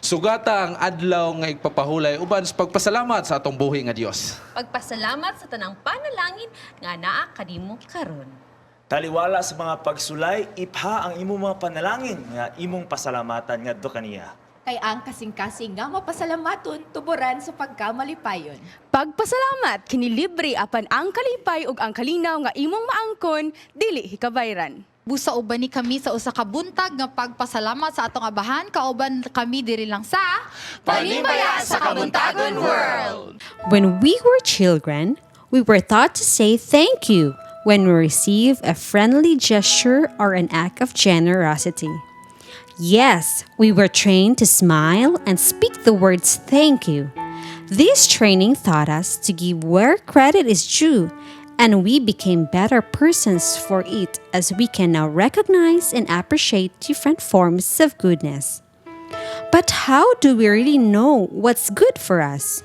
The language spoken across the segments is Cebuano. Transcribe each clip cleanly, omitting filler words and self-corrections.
Sugata ang adlaw nga igpapahulay uban sa pagpasalamat sa atong buhi nga Dios. Pagpasalamat sa tanang panalangin nga naa kanimo karon. Taliwala sa mga pagsulay, ipha ang imong mga panalangin nga imong pasalamatan ngadto kaniya. Kay ang kasing-kasing nga mapasalamaton tuburan sa pagkamalipayon. Pagpasalamat kini libre apan ang kalipay ug ang kalinaw nga imong maangkon dili hikabayran. Busa uban ni kami sa usa ka buntag nga pagpasalamat sa atong abahan, kauban kami diri lang sa Panimbaya sa Kabuntagon World! When we were children, we were taught to say thank you when we receive a friendly gesture or an act of generosity. Yes, we were trained to smile and speak the words "thank you." This training taught us to give where credit is due, and we became better persons for it, as we can now recognize and appreciate different forms of goodness. But how do we really know what's good for us?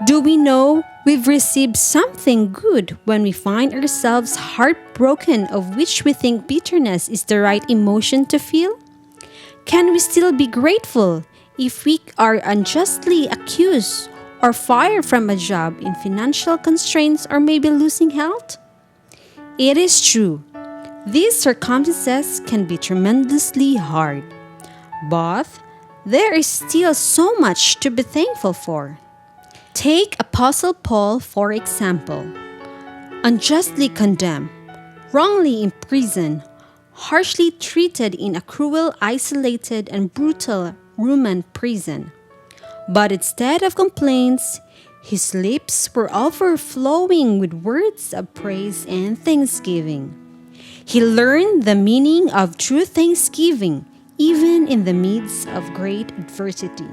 Do we know we've received something good when we find ourselves heartbroken, of which we think bitterness is the right emotion to feel? Can we still be grateful if we are unjustly accused or fired from a job, in financial constraints, or maybe losing health? It is true, these circumstances can be tremendously hard. But there is still so much to be thankful for. Take Apostle Paul, for example. Unjustly condemned, wrongly imprisoned, harshly treated in a cruel, isolated, and brutal Roman prison. But instead of complaints, his lips were overflowing with words of praise and thanksgiving. He learned the meaning of true thanksgiving even in the midst of great adversity.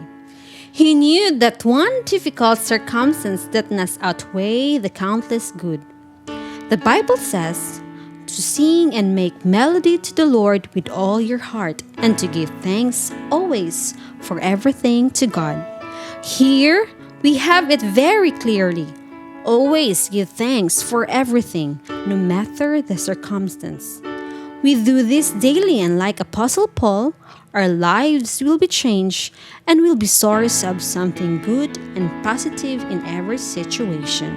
He knew that one difficult circumstance did not outweigh the countless good. The Bible says to sing and make melody to the Lord with all your heart and to give thanks always for everything to God. Here we have it very clearly. Always give thanks for everything, no matter the circumstance. We do this daily, and like Apostle Paul, our lives will be changed and will be source of something good and positive in every situation.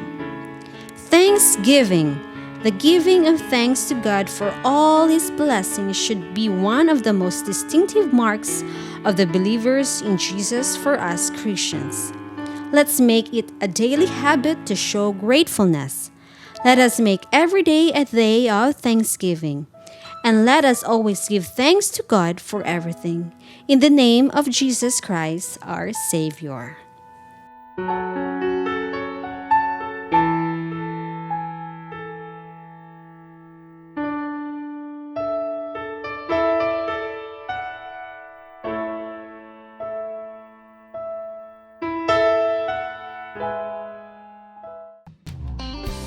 Thanksgiving, the giving of thanks to God for all His blessings, should be one of the most distinctive marks of the believers in Jesus for us Christians. Let's make it a daily habit to show gratefulness. Let us make every day a day of thanksgiving. And let us always give thanks to God for everything. In the name of Jesus Christ, our Savior.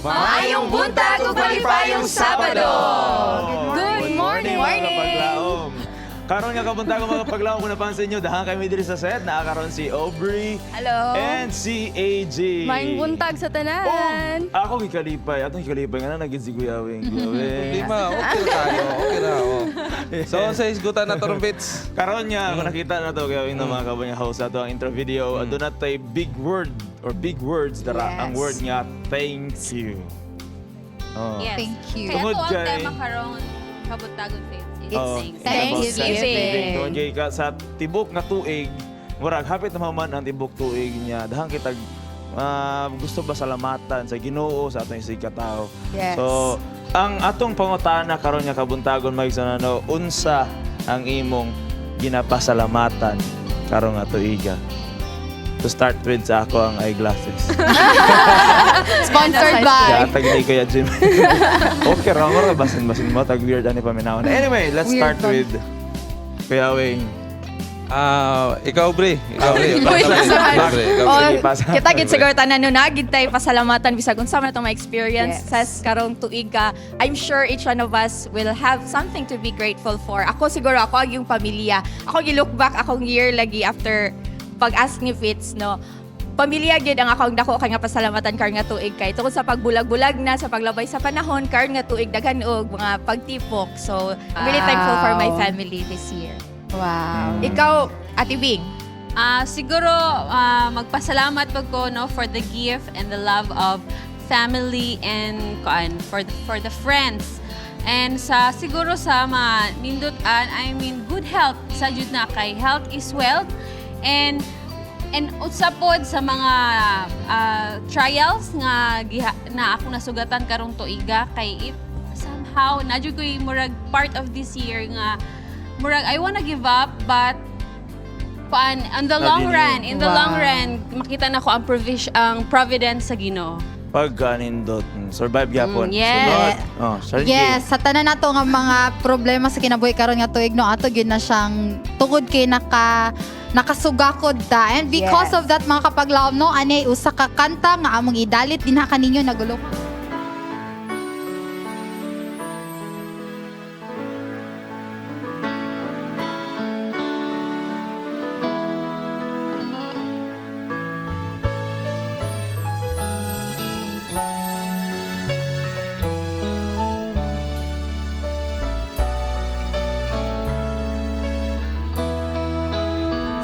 Maayong buntag ug malipayong Sabado! Good morning! Mga paglaom. Karon nga kabuntagon, mga paglaom, kung napansin nyo, dahan kami diri sa set. Naa karon si Aubrey Hello. and si AJ. Maayong buntag sa tanan. Oh, ako gikalipay. Atong gikalipay nga na naging si Kuya Wing. Kuya Wing. Lima, okay na tayo. Okay na. Oh. So, sa hisgutan na to Fitz. Karon nga, kung nakita na to, Kuya Wing, ng mga kabanya host ato ang intro video, aduna tay big word or big words dara ang word nga "thank you." Oh. Yes. Thank you. Kaya Tungod to ang tema karon Kabuntagon, Faith, is Oh, thanks. Thanksgiving. Tungod kay ka sa tibok nga tuig, murag hapit na man ang tibok tuig niya. Dahan kitag gusto ba salamatan sa Ginoo sa atong isig katao. Yes. So, ang atong pangutana karon nga kabuntagon, mga no, unsa ang imong ginapasalamatan karon nga tuiga? To start with, sa ako ang eyeglasses. Sponsored by Gatag ni Kuya Jim. Okay ra mo basin basin mo tag weird ani paminawon. Anyway, let's Weird start pa. with Kuya Wing. Ah, ikaw, Bre. Ikaw, Bre. Ikaw, Wait, Bre. sorry. Ikaw, Bre. Ikaw, Bre. Oh, Sige, pasa. kita gid siguro tanan no na gid tay pasalamatan bisag unsa man atong ma-experience Yes. sa karong tuig ka. I'm sure each one of us will have something to be grateful for. Ako siguro, ako ang yung pamilya. Ako gi-look back akong year lagi after pag-ask ni Fitz, no. Pamilya gid ang akong dako kay nga pasalamatan karon nga tuig kay tungod sa pagbulag-bulag na sa paglabay sa panahon karon nga tuig, daghan og mga pagtipok. So, I'm really thankful for my family this year. Wow. Ikaw, Ate Bing. Siguro magpasalamat pud ko, no, for the gift and the love of family and kuan for the friends. And sa siguro sa mga nindot-an, I mean, good health sa jud na, kay health is wealth. And usa pod sa mga trials nga na ako nasugatan karong tuiga, kay it somehow na jud ko'y murag part of this year nga murag I wanna give up, but kuan, on the long Not run, in the long run, makita na ko ang provision, ang providence sa Ginoo. Pagkanindot, survive gyapon. Yes. Sunod. Oh, Charlene. Yes, sa tanan nato nga mga problema sa kinabuhi karon nga tuig, no, ato gyud na siyang tungod kay nakasugakod ta. And because of that, mga kapaglaom, no, ani usa ka kanta nga among idalit dinha kaninyo nagulo.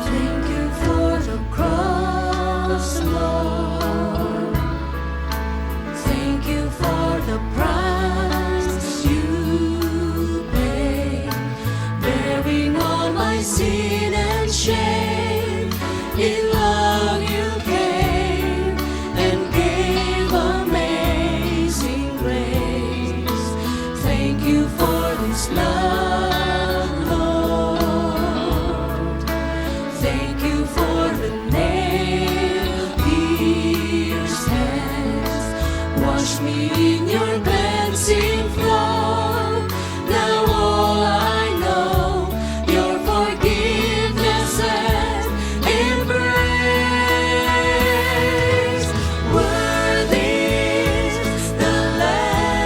Thank you for the cross, Lord. Thank you for the price you paid, bearing all my sin and shame. In love you came and gave amazing grace. Thank you for this love, Lord. Thank you for the nail pierced hands. Wash me in your cleansing flow. Now all I know, your forgiveness and embrace. Worthy is the Lamb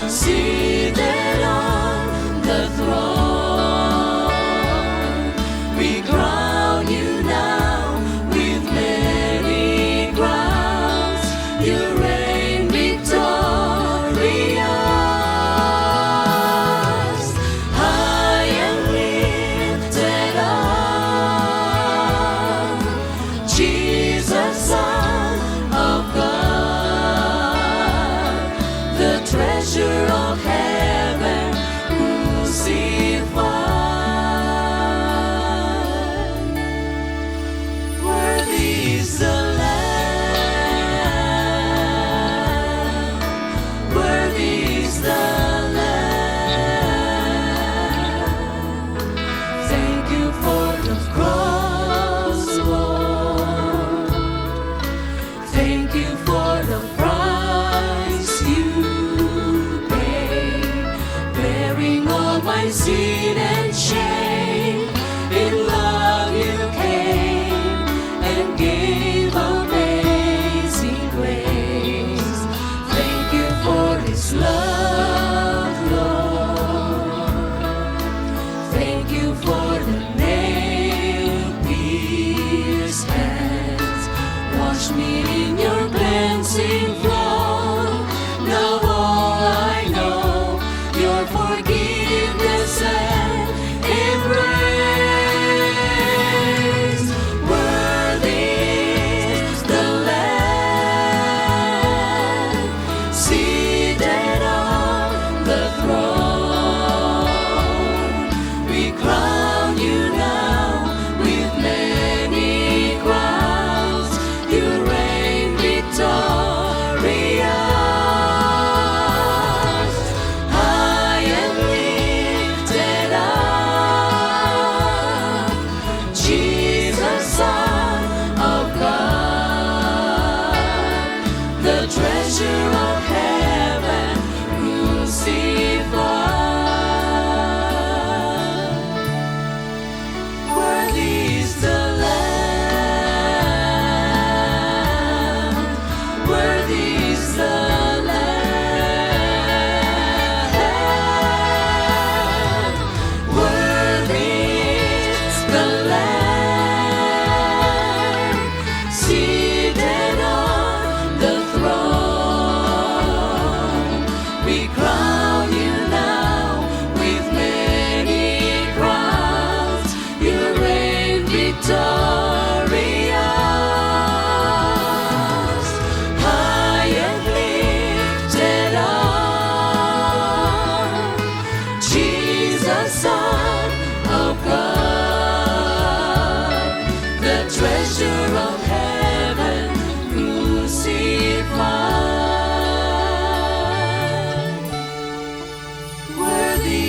seated on the throne. We crown you now with many crowns. You reign victorious, high and lifted up. Jesus, Son of God, the treasure of heaven crucified. Worthy is the Lamb, worthy is the Lamb. Thank you for the cross, Lord. Thank you for the price you paid, bearing all my sin and shame. In love you came and gave amazing grace. Thank you for this love, Lord. Thank you for the nail pierced hands. Wash me in your cleansing flow. Now all I know, your forgiveness and embrace. Worthy is the Lamb seated on the throne. We crown you now with many crowns. You reign victorious, high and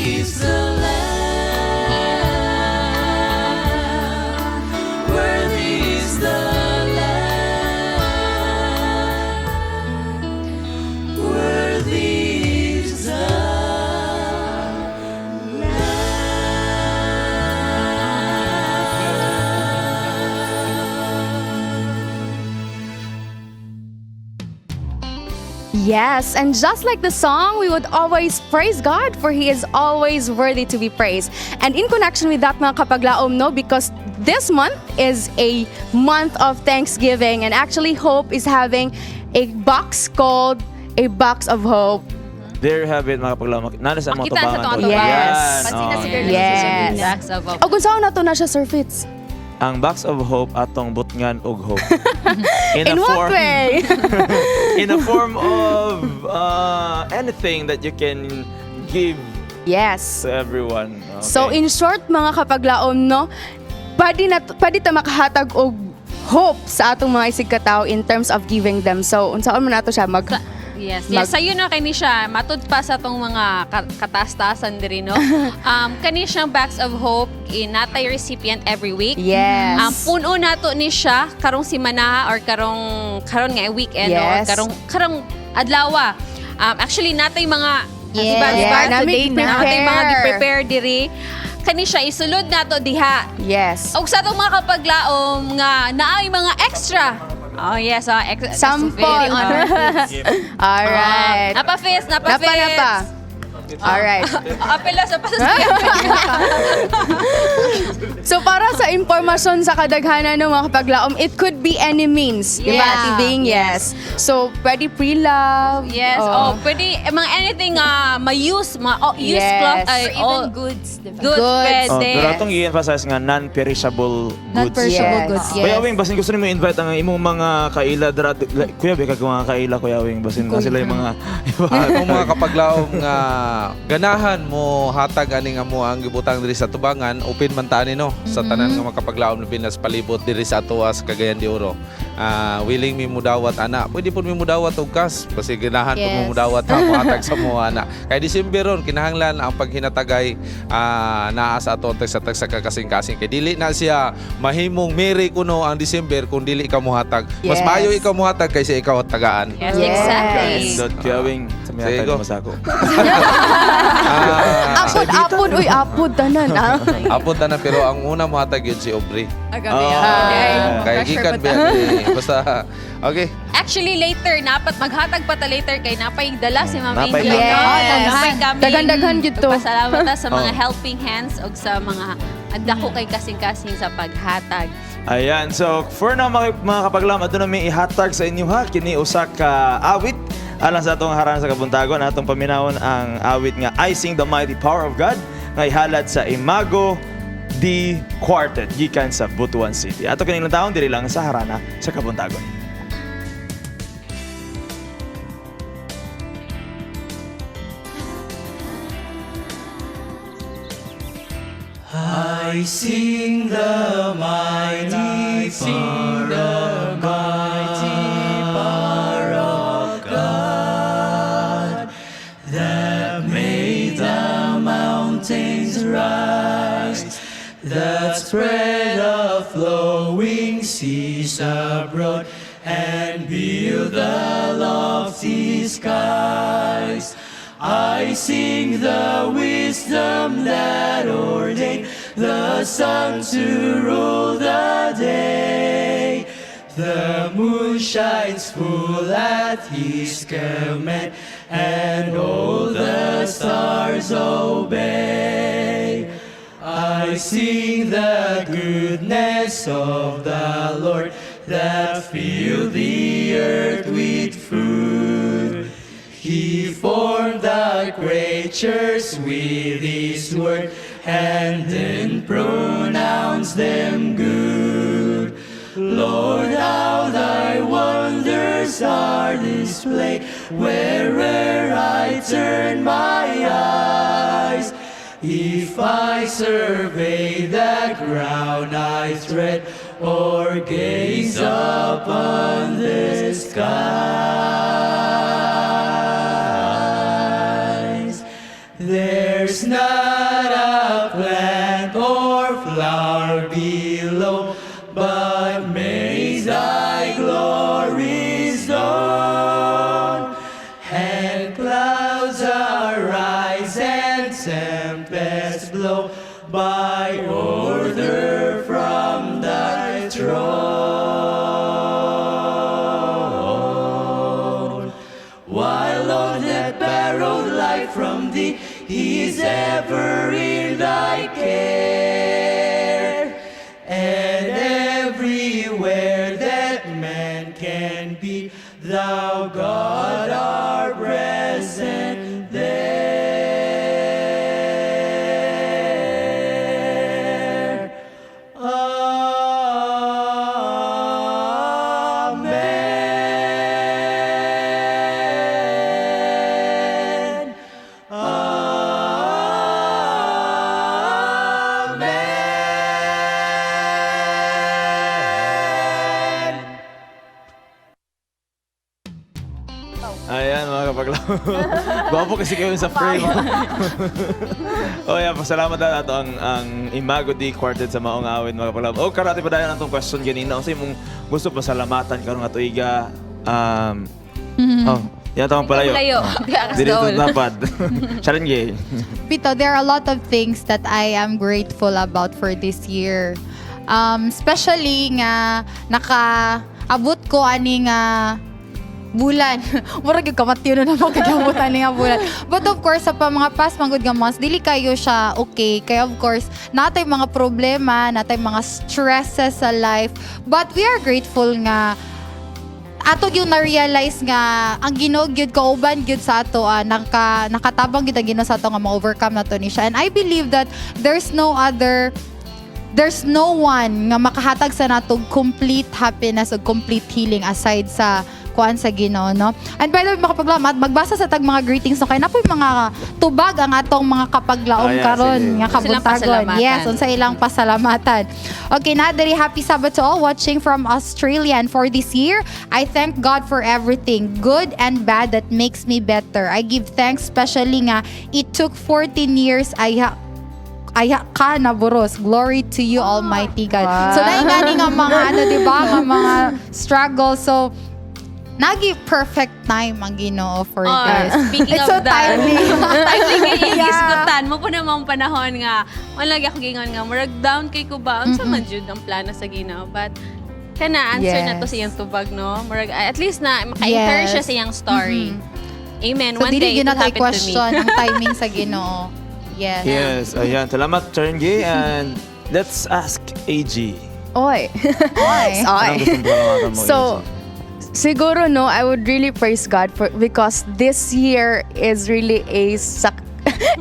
Is the Lamb. Worthy is the Lamb. Worthy is the Lamb. Yes, and just like the song, we would always praise God for He is always worthy to be praised. And in connection with that, mga kapaglaom, no, because this month is a month of Thanksgiving, and actually Hope is having a box called a Box of Hope. There you have it, mga kapaglaom. Nana sa mga Makita sa tubangan. itong to. atubangan. Yes. Yan, Pansin na oh. siguro. Yes. Box of Hope. O kung saan na to na siya, Sir Fitz? Ang Box of Hope atong butngan og hope. In what way? In a form of anything that you can give Yes. to everyone. Okay. So in short, mga kapaglaom, no, pwede, na, pwede ta makahatag og hope sa atong mga isigkatao in terms of giving them. So unsaon man nato siya mag Yes, yes. Sayo na kini siya. Matud pa sa tong mga katastasan diri, no. Kani siyang Box of Hope natay recipient every week. Yes. Puno nato ni siya karong simana or karong karon nga weekend, no? Or Yes. karong adlaw. Actually natay mga Yes. diba, diba? Yeah, nami Today na. Natay mga prepare. gi-prepare diri. Kani siya isulod nato diha. Yes. Og sa atong mga kapaglaom nga naay mga extra. Oh yes, oh, Sample. very honor. Alright. Ah, napa-face, napa-face. Napa napa. Alright. Apela sa pasas. So para sa impormasyon sa kadaghanan ng mga kapaglaom, it could be any means. Di ba, Yeah. Ate Bing? Yes. So, pwede pre-love. Yes, oh, pwede mga anything ma-use, ma oh, use Yes. cloth ay Or even all goods, di ba? goods, Goods. Oh, pwede. pero atong i-emphasize nga non-perishable goods. Non-perishable Yes. goods, yes. Kuya Wing, basin gusto nimo invite ang imong mga kaila dra. Like, Kuya, bika mga kaila, Kuya Wing, basin na sila yung mga Kung mga kapaglaom nga ganahan mo hatag ani nga mo ang gibutang diri sa tubangan, open man ta ani, no, sa tanan nga mga kapaglaom na pinas palibot diri sa atoa sa Cagayan de Oro. Willing mi mudawat ana. Pwede pud mi mudawat og cash kasi ganahan pud mo mudawat ha mo hatag sa mo ana. Kay December ron kinahanglan ang paghinatagay naa sa ato sa tagsa ka kasing-kasing kay dili na siya mahimong merry kuno ang December kung dili ka muhatag. Mas maayo ikaw muhatag kaysa ikaw tagaan. Yes, Yes. exactly. Dot, Kuya Wing, sa mga Sige, tayo go. mo sa ako. Apod, apod, uy, apod, tanan. Ah. Apod na na, pero ang una muhatag yun si Aubrey. Agabi, Oh. ah. Kay Pressure gikan pa ba eh, basta okay. Actually later napat maghatag pa ta later kay napay dala si Ma'am Napay Angel. Yes. No? Napay kami. Daghan-daghan gyud to. Pasalamat ta sa mga Oh. helping hands og sa mga ang dako kay kasing-kasing sa paghatag. Ayan, so for now mga kapaglam, ato na may ihatag sa inyo ha, kini usa ka awit alang sa atong harang sa kabuntagon, atong paminawon ang awit nga I Sing the Mighty Power of God nga ihalad sa Imago D Quartet gikan sa Butuan City. Ato kining taon diri lang sa harana sa kabuntagon. I sing the mighty power of God that made the mountains rise, that spread the flowing seas abroad, and build the lofty skies. I sing the wisdom that ordained the sun to rule the day. The moon shines full at his command, and all the stars obey. I sing the goodness of the Lord that filled the earth with food. He formed the creatures with his word and then pronounced them good. Lord, how thy wonders are displayed where'er I turn my eyes. If I survey the ground I tread or gaze upon the skies, there There's not a plant or flower below, but makes thy glories known. And clouds arise and tempests blow by order from thy throne. While on that borrowed life from thee, he is ever in thy care. And everywhere that man can be, thou God art present there. Amen. Amen. Ayan, mga kapaglaom. Gwapo kasi kayo sa frame. Oh, yeah, pasalamat na nato ang Imago Dei Quartet sa maong awit, mga kapaglaom. Oh, karati pa dayon atong question ganina. Unsa imong gusto pasalamatan karon nga tuiga? Oh, yata ang palayo. Palayo. Di akas Dili dool. napad. Sharon Gay. Pito, there are a lot of things that I am grateful about for this year. Especially nga naka-abot ko ani nga bulan. Murag yung kamatyo na naman kagabot ani nga bulan. But of course, sa pa mga past manggod nga months, dili kayo siya okay. Kaya of course, natay mga problema, natay mga stresses sa life. But we are grateful nga ato yung na-realize nga ang Ginoo gyud kauban gyud sa ato, nakatabang gyud ang Ginoo sa ato nga ma-overcome nato ni siya. And I believe that there's no one nga makahatag sa nato complete happiness o complete healing aside sa kuan sa Ginoo, no? And by the way, makapaglaom, magbasa sa tag mga greetings, no, kay na po'y mga tubag ang atong mga kapaglaom Ah, yeah, karon sige. nga Silang kabuntagon. pasalamatan. Yes, unsa ilang pasalamatan. Okay, na diri, happy Sabbath to all watching from Australia. And for this year, I thank God for everything, good and bad, that makes me better. I give thanks especially nga it took 14 years ay ka na buros. Glory to you, Almighty God. So, naingani nga mga ano, di ba? Nga mga struggle. So, nagi perfect time ang Ginoo for Oh, this. speaking It's of so that, timely. Timely kay isgutan mo po namang panahon nga wala lagi ako gingon nga murag down kay ko ba, unsa man jud ang plano sa Ginoo, but kana answer na to sa iyang tubag, no? Murag at least na maka-hear siya sa iyang story. Amen. So, One dili day yun it will na tayo happen to me. question ang timing sa Ginoo. Yes. Yes, ayan. Salamat, Sharon Gay. And let's ask AG. Oy. Oy. Oy. Anong gustong pasalamatan mo, So, AG? Siguro, no, I would really praise God for because this year is really a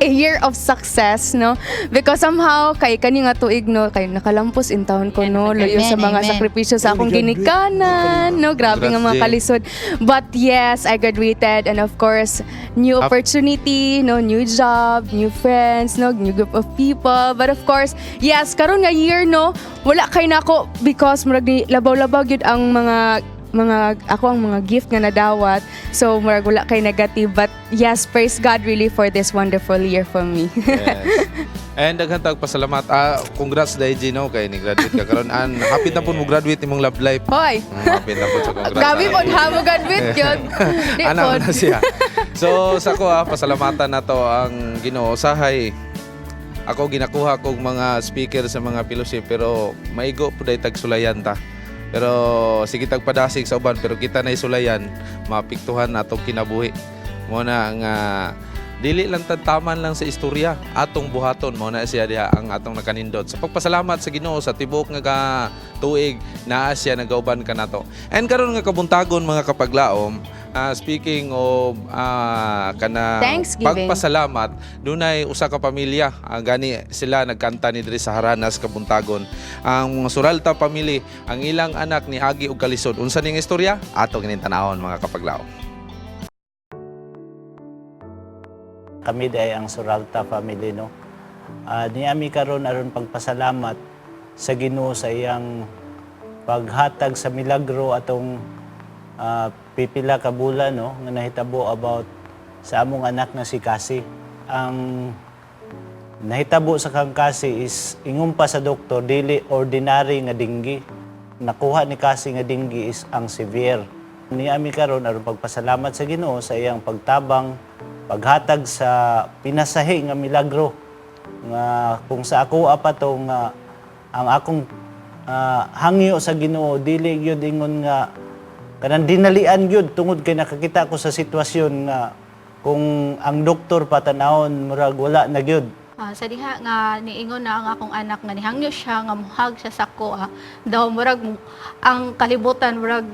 year of success, no? Because somehow kay kani nga tuig, no, kay nakalampos in taon ko, no, luyo sa Amen, mga amen. sakripisyo sa akong ginikanan, no, grabe nga mga Congrats, Jay. kalisod. But yes, I graduated and of course, new Up. opportunity, no, new job, new friends, no, new group of people. But of course, yes, karon nga year, no, wala kay nako because murag ni labaw-labaw gyud ang mga ako ang mga gift nga nadawat. So murag wala kay negative, but yes, praise God really for this wonderful year for me. Yes. And daghan tag pasalamat. Ah, congrats dai Gino kay ni graduate ka karon. An happy na pud mo graduate imong love life. Hoy. Happy na pud sa congrats. Gabi po ha mo graduate yun. Di Ana pod. na siya. So sa ko pasalamatan na to ang Ginoo sahay. Ako ginakuha kog mga speaker sa mga fellowship pero maigo pud ay tagsulayan ta. Pero sige tag padasig sa uban pero kita na isulayan, maapektuhan atong kinabuhi. Mo na nga dili lang taman lang sa istorya atong buhaton, mo na siya diha ang atong nakanindot. Sa pagpasalamat sa Ginoo sa tibuok nga ka tuig naa siya nagauban kanato. And karon nga kabuntagon, mga kapaglaom, speaking of kana Thanksgiving. Pagpasalamat, dunay usa ka pamilya, gani sila nagkanta ni diri sa Haranas kabuntagon, ang mga Suralta family. Ang ilang anak ni agi og kalisod. Unsa ning istorya, ato kining tanawon, mga kapaglaom. Kami day ang Suralta family, no. Niami karon aron pagpasalamat sa Ginoo sa iyang paghatag sa milagro atong pipila ka bulan, no, nga nahitabo about sa among anak nga si Kasi. Ang Nahitabo sa kang Kasi is ingon pa sa doktor, dili ordinary nga dinggi. Nakuha ni Kasi nga dinggi is ang severe. Niami karon aron pagpasalamat sa Ginoo sa iyang pagtabang, paghatag sa pinasahi nga milagro nga kung sa ako pa to nga ang akong hangyo sa Ginoo, dili gyud ingon nga kanang dinalian gyud, tungod kay nakakita ko sa sitwasyon nga kung ang doktor patanawon, murag wala na gyud. Sa diha nga niingon na ang akong anak nga nihangyo siya nga muhag siya sa ako, daw murag ang kalibutan murag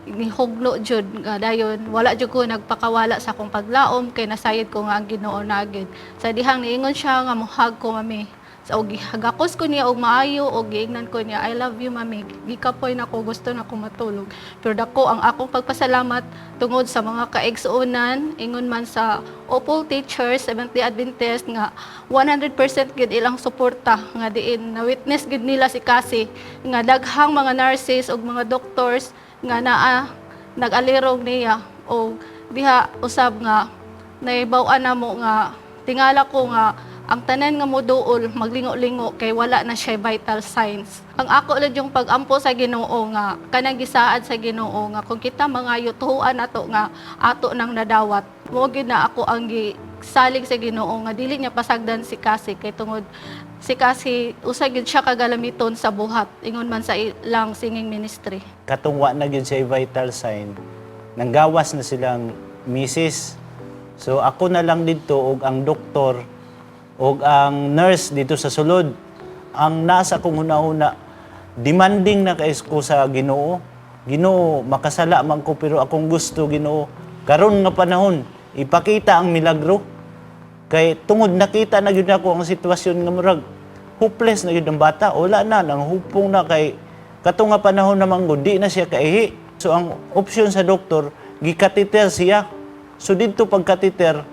nihugno jud nga dayon wala jud ko nagpakawala sa akong paglaom kay nasayod ko nga ang Ginoo na gyud. Sa dihang niingon siya nga muhag ko, mami, sa og gihagakos ko niya og maayo og giingnan ko niya, "I love you, mami." Gikapoy na ko, gusto na ko matulog, pero dako ang akong pagpasalamat tungod sa mga kaigsuonan, ingon man sa Opol Teachers Seventh-day Adventist nga 100% gid ilang suporta, nga diin na witness gid nila si Kasi, nga daghang mga nurses ug mga doctors nga naa nag-alirong niya, og diha usab nga naibaw-an namo nga tingala ko nga ang tanan nga moduol maglingo-lingo kay wala na siya vital signs. Ang ako lang yung pag-ampo sa Ginoo nga kanang gisaad sa Ginoo nga kung kita mangayo, tuhuan nato nga ato nang nadawat. Mo gyud na ako ang gisalig sa Ginoo nga dili niya pasagdan si Kasi kay tungod si Kasi usa gyud siya kagalamiton sa buhat ingon man sa ilang singing ministry. Katong wa na gyud siya vital sign, nanggawas na silang misis. So ako na lang dito og ang doktor og ang nurse dito sa sulod. Ang nasa kong hunahuna, demanding na kay ko sa Ginoo. Ginoo, makasala man ko pero akong gusto, Ginoo, karon nga panahon ipakita ang milagro. Kay tungod nakita na gyud ako ang sitwasyon nga murag hopeless na gyud ang bata. Wala na, nang hupong na kay kato nga panahon naman gud, di na siya kaihi. So ang option sa doktor, gikateter siya. So didto pagkateter,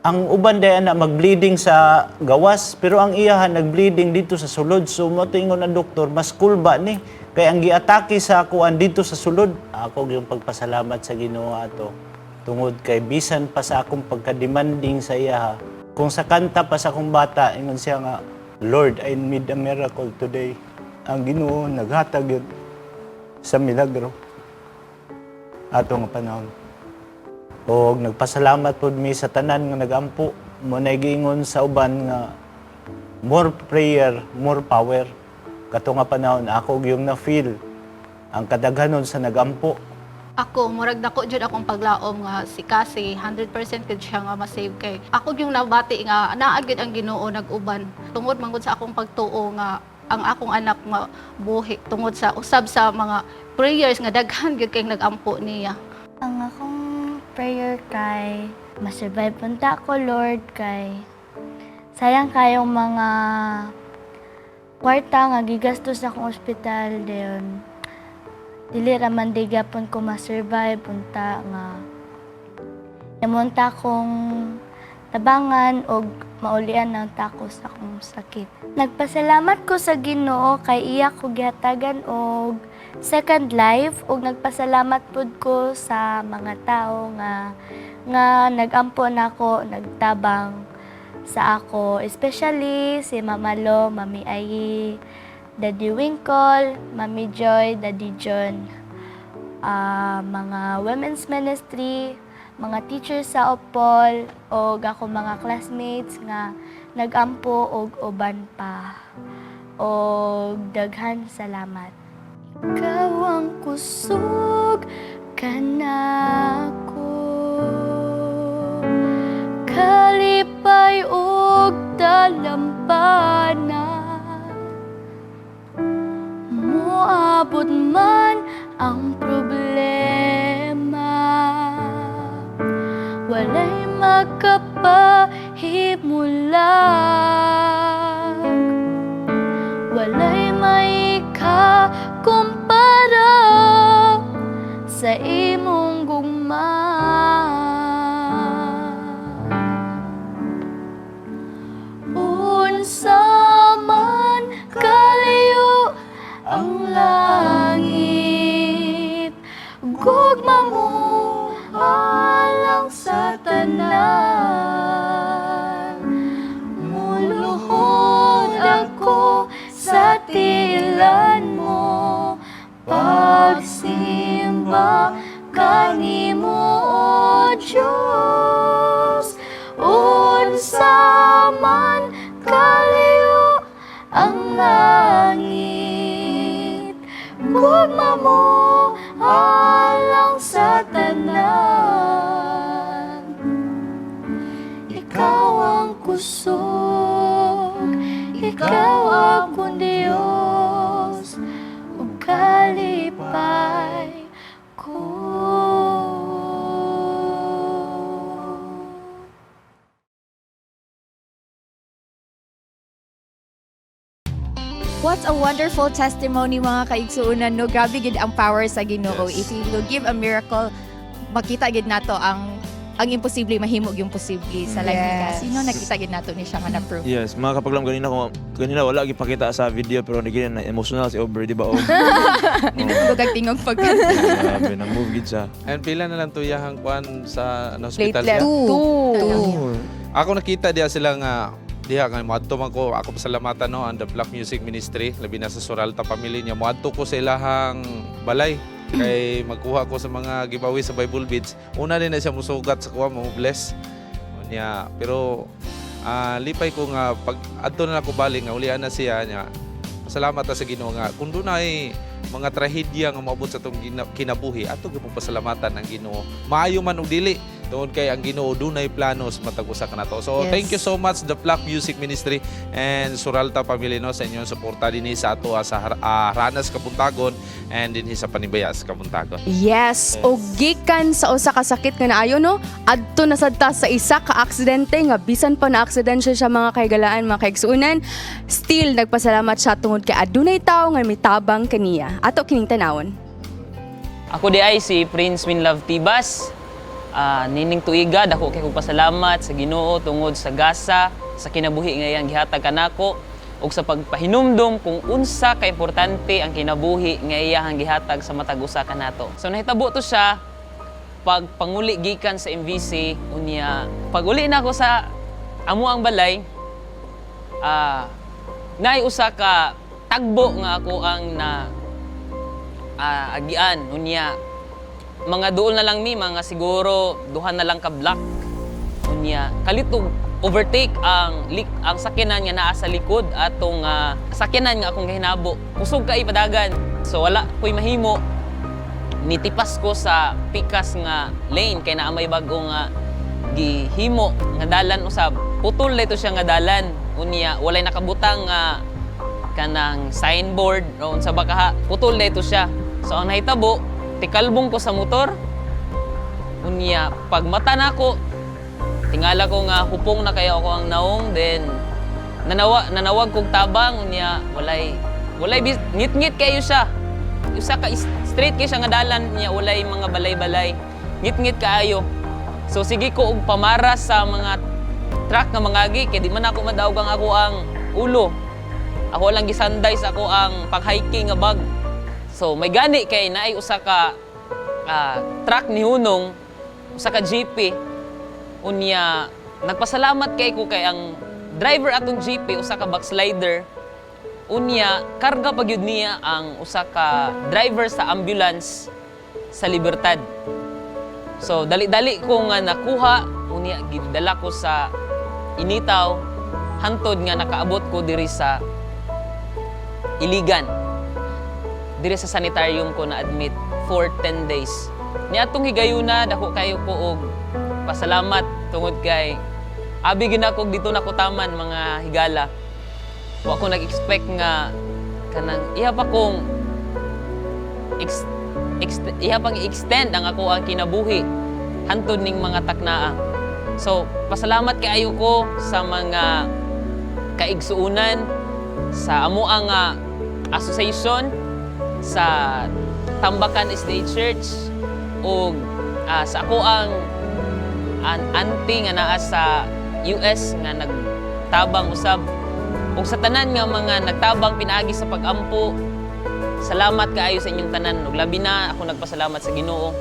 ang uban day na mag-bleeding sa gawas, pero ang iyahan nag-bleeding dito sa sulod. So mo ingon ang doktor, mas kulba ni kay ang giatake sa kuan dito sa sulod. Ako yung pagpasalamat sa Ginoo ato tungod kay bisan pa sa akong pagka-demanding sa iya, kung sa kanta pa sa akong bata ingon siya nga, "Lord, I need a miracle today," ang Ginoo naghatag yun sa milagro ato nga panahon. Og nagpasalamat pod mi sa tanan nga nagampo. Mo na giingon sa uban nga more prayer, more power. Kato nga panahon ako yung na feel ang kadaghanon sa nagampo. Ako, murag dako jud akong paglaom nga si Kasi 100% gud siya nga ma-save kay ako yung nabati nga naa gyud ang Ginoo nag-uban tungod manggod sa akong pagtuo nga ang akong anak mabuhi tungod sa usab sa mga prayers nga daghan gyud kay nagampo niya. Ang akong prayer kay masurvive punta ko, Lord, kay sayang kayong mga kwarta nga gigastos sa akong ospital, dayon dili ra man di gyapon ko ma-survive punta nga munta kong tabangan og maulian ng tako sa akong sakit. Nagpasalamat ko sa Ginoo kay iya ko gihatagan og second life, ug nagpasalamat pud ko sa mga tao nga nga nagampo nako, nagtabang sa ako, especially si Mama Lo, Mami Ayi, Daddy Winkle, Mami Joy, Daddy John, mga women's ministry, mga teachers sa Opol, og ako mga classmates nga nagampo og uban pa. Og daghan salamat. Ikaw ang kusog kanako, kalipay og dalampana. Moabot man ang problema, walay makapahimulak, walay may kakumpara sa imong gugma. Unsa man kalayo ang langit, gugma mo alang sa tanan. Ang langit. Gugma mo alang sa tanan. Ikaw ang kusog, ikaw akong Diyos, ug kalipay ko. What a wonderful testimony, mga kaigsuunan, no? Grabe gid ang power sa Ginoo. Yes. If He will give a miracle, makita gid nato ang imposible mahimo yung posible sa life ni Cassie. No, nakita gid nato ni siya nga na-prove. Yes, mga kapaglaom, kanina ko kanina wala gipakita sa video pero naging na emotional si Aubrey, di ba? Oh. Ninutulog ang tingog pag Grabe, na move gid siya. And pila na lang tuyahang kuan sa ano, hospital Platelet. siya? Two. Two. Ako nakita diha sila nga diha nga moadto man ko, ako pasalamatan, no, ang The Black Music Ministry, labi na sa Suralta family niya. Moadto ko sa ilahang balay kay magkuha ko sa mga giveaway sa Bible Beads. Una din na siya musugat sa kuha mo bless niya, pero lipay ko nga pag adto na ako balik nga ulian na siya niya. Pasalamat ta sa Ginoo nga kung dunay mga trahedya nga moabot sa atong kinabuhi, ato gyud pong pasalamatan ang Ginoo, maayo man og dili, tungod kay ang Ginoo dunay plano sa matag usa kanato. So thank you so much, The Flock Music Ministry and Suralta Family, no, sa inyong suporta dinhi sa ato sa Ranas Kabuntagon and dinhi sa Panibayas Kabuntagon. Yes, og gikan sa usa ka sakit nga naayo, no, adto na sad ta sa isa ka aksidente nga bisan pa na aksidente siya, mga kahigalaan, mga kaigsuonan, still nagpasalamat siya tungod kay adunay tawo nga mitabang kaniya. Ato kining tanawon. Ako di ay si Prince Winlove Tibas. Nining tuiga, dako kay kong pasalamat sa Ginoo tungod sa gasa sa kinabuhi nga iyang gihatag kanako ug sa pagpahinumdom kung unsa ka importante ang kinabuhi nga iyang gihatag sa matag usa kanato. So nahitabo to siya pag panguli gikan sa MVC. Unya pag uli na ako sa amo ang balay, naay usa ka tagbo nga ako ang na agian. Unya mga duol na lang mi, mga siguro duha na lang ka block. Unya kalitog overtake ang sakyanan nga naa sa likod atong sakyanan nga akong gihinabo. Kusog kay padagan, so wala ko'y mahimo, nitipas ko sa pikas nga lane kay naa may bag-o nga gihimo nga dalan usab. Putol na ito siya nga dalan. Unya walay nakabutang nga kanang signboard o unsa ba kaha. Putol na ito siya. So ang nahitabo, tikalbong ko sa motor. Unya pag mata nako, tingala ko nga hupong na kayo ako ang naong. Then nanawag kog tabang. Unya walay ngit-ngit kayo siya. Usa ka straight kay siya nga dalan niya, walay mga balay-balay, ngit-ngit kaayo. So sige ko og pamara sa mga truck nga mangagi kay di man ako madaog ang ako ang ulo. Ako lang gisanday sa ako ang pag-hiking nga bag. So may gani kay naay usa ka truck ni hunong, usa ka GP. Unya nagpasalamat kay ko kay ang driver atong GP usa ka backslider. Unya karga pa gyud niya ang usa ka driver sa ambulance sa Libertad. So dali-dali ko nga nakuha, unya gidala ko sa Initaw hantod nga nakaabot ko diri sa Iligan. Diri sa sanitarium ko na admit for 10 days. Niadtong higayuna, dako kayo ko og pasalamat tungod kay abi gyud nako dito na taman, mga higala. Wa ko nag-expect nga kanang iya pa kong iya pang i-extend ang ako ang kinabuhi hantod ning mga taknaa. So, pasalamat kaayo ko sa mga kaigsuunan sa amo ang association sa Tambakan SDA Church ug sa ako ang auntie nga naa sa US nga nagtabang usab ug sa tanan nga mga nagtabang pinaagi sa pag-ampo. Salamat kaayo sa inyong tanan ug labi na ako nagpasalamat sa Ginoo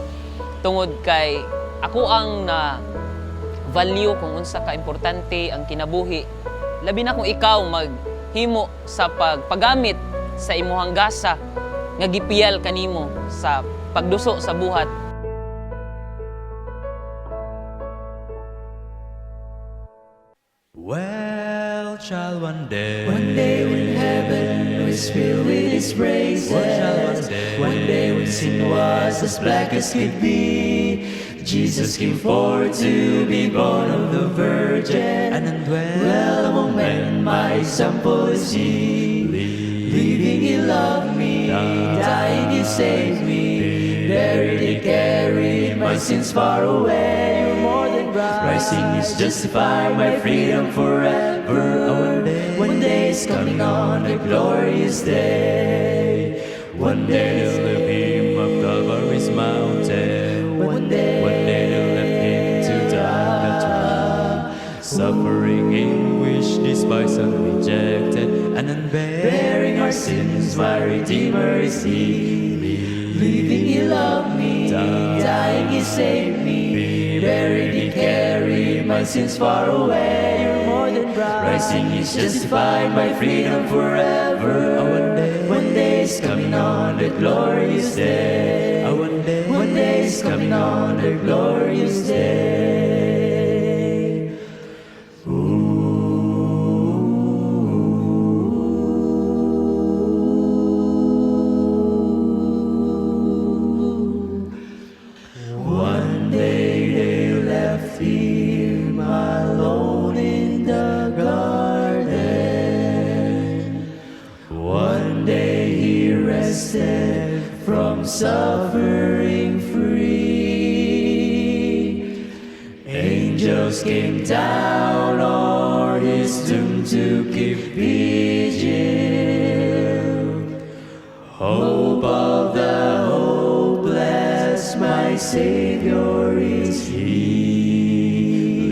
tungod kay ako ang na value kung unsa ka importante ang kinabuhi, labi na kung ikaw maghimo sa pagpagamit sa imuhang gasa nga gipiyal kanimo sa pagduso sa buhat. Well, Shall one day, one day when heaven was filled with His praises, one day when sin was as black as could be, Jesus came forth to be born of the Virgin and dwell among men. My example is He. Living, He loved me; dying, He saved me; buried, He carried my sins far away. More than rising, He's justified my freedom forever. One day is coming on a glorious day. One day they'll lift Him up Calvary's mountain. One day they'll lift Him to die on the tree. Suffering anguish, despised and rejected, and unbearing our sins, my Redeemer is He. Living, He loved me; dying, He saved me; buried, He carried my sins far away. More than rising, He's justified my freedom forever. One day is coming on the glorious day. One day is coming on the glorious day. Ooh. One day they left Him alone in the garden. One day He rested from suffering free. Angels came down o'er His tomb to keep vigil. Hope of the hopeless, my Savior is He.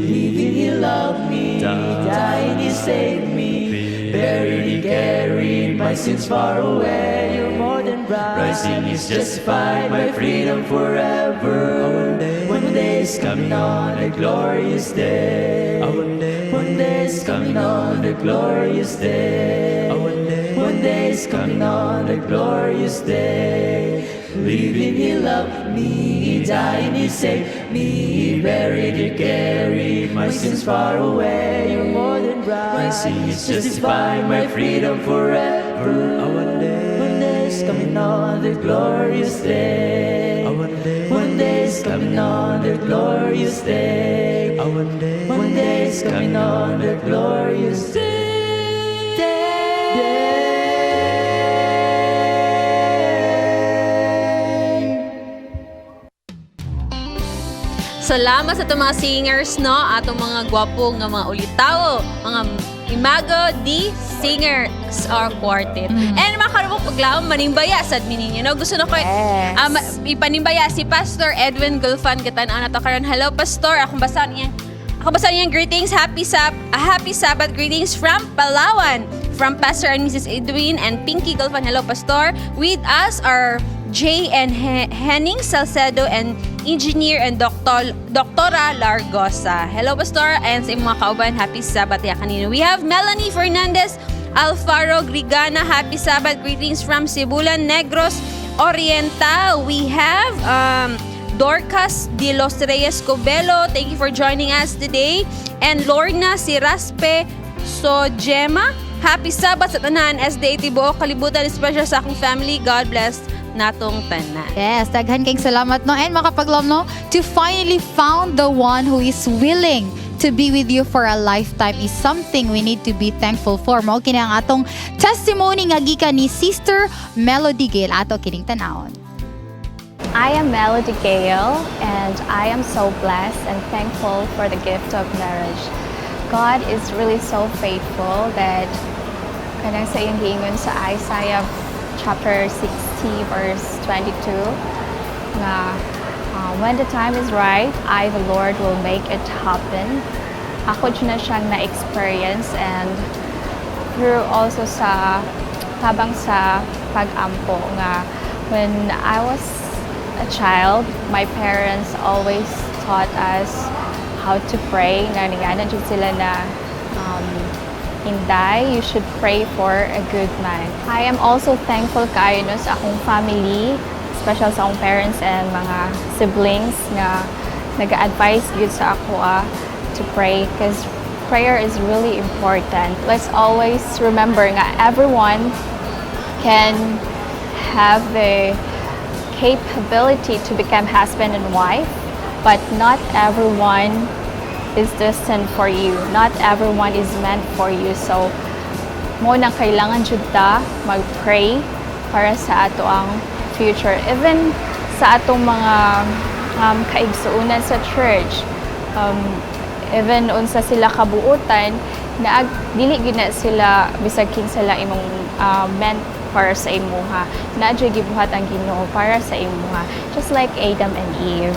Living, He loved me; dying, He saved me; buried, He carried my sins far away. More than rising, He's justified my freedom forever. One day is coming on a glorious day. One day is coming on a glorious day. One day is coming on a glorious day. Living, He loved me; dying, He saved me; buried, He carried my sins far away. More than rising, He's justified my freedom forever. One day is coming on the glorious day. One day is coming on the glorious day. One day is coming on the glorious day. Salamat sa itong mga singers, no? Atong mga gwapo nga mga ulitawo, mga Imago D Singers or Quartet. And mga karubok paglaom, manimbaya sad mi ninyo, no? Gusto na ko ipanimbaya si Pastor Edwin Gulfan katan-aw na to karon. Hello, Pastor. Akong basahon iyang greetings. Happy Sabbath greetings from Palawan. From Pastor and Mrs. Edwin and Pinky Gulfan. Hello, Pastor. With us are Jay and Henning Salcedo and Engineer and Doctora Largosa. Hello, Pastor, and sa imong mga kauban, happy Sabbath ya kanino. We have Melanie Fernandez Alfaro Grigana. Happy Sabbath greetings from Sibulan, Negros Oriental. We have Dorcas de los Reyes Cobelo. Thank you for joining us today. And Lorna Siraspe Sojema. Happy Sabbath sa tanan, SDA tibuok kalibutan, especially sa akong family. God bless natong tanan. Yes, daghan kayong salamat, no. And mga kapaglaom, no, to finally found the one who is willing to be with you for a lifetime is something we need to be thankful for. Mao kini ang atong testimony nga gikan ni Sister Melody Gale. Ato kining tanawon. I am Melody Gale, and I am so blessed and thankful for the gift of marriage. God is really so faithful that kanang sa iyang giingon sa Isaiah chapter 60 verse 22 nga when the time is right, I, the Lord, will make it happen. Ako jud na siyang na-experience and through also sa tabang sa pag-ampo nga when I was a child, my parents always taught us how to pray. Nga ningana jud sila na "Inday, you should pray for a good man." I am also thankful kaayo, no, sa akong family, special sa akong parents and mga siblings nga nag-advise gyud sa ako to pray because Prayer is really important. Let's always remember nga everyone can have the capability to become husband and wife, but not everyone is destined for you. Not everyone is meant for you. So, mao nang kailangan jud ta mag-pray para sa atoang future. Even sa atong mga kaigsuonan sa church, even unsa sila kabuutan, na dili gyud na sila bisag kinsa lang imong meant para sa imuha. Naa jud gibuhat ang Ginoo para sa imuha. Just like Adam and Eve.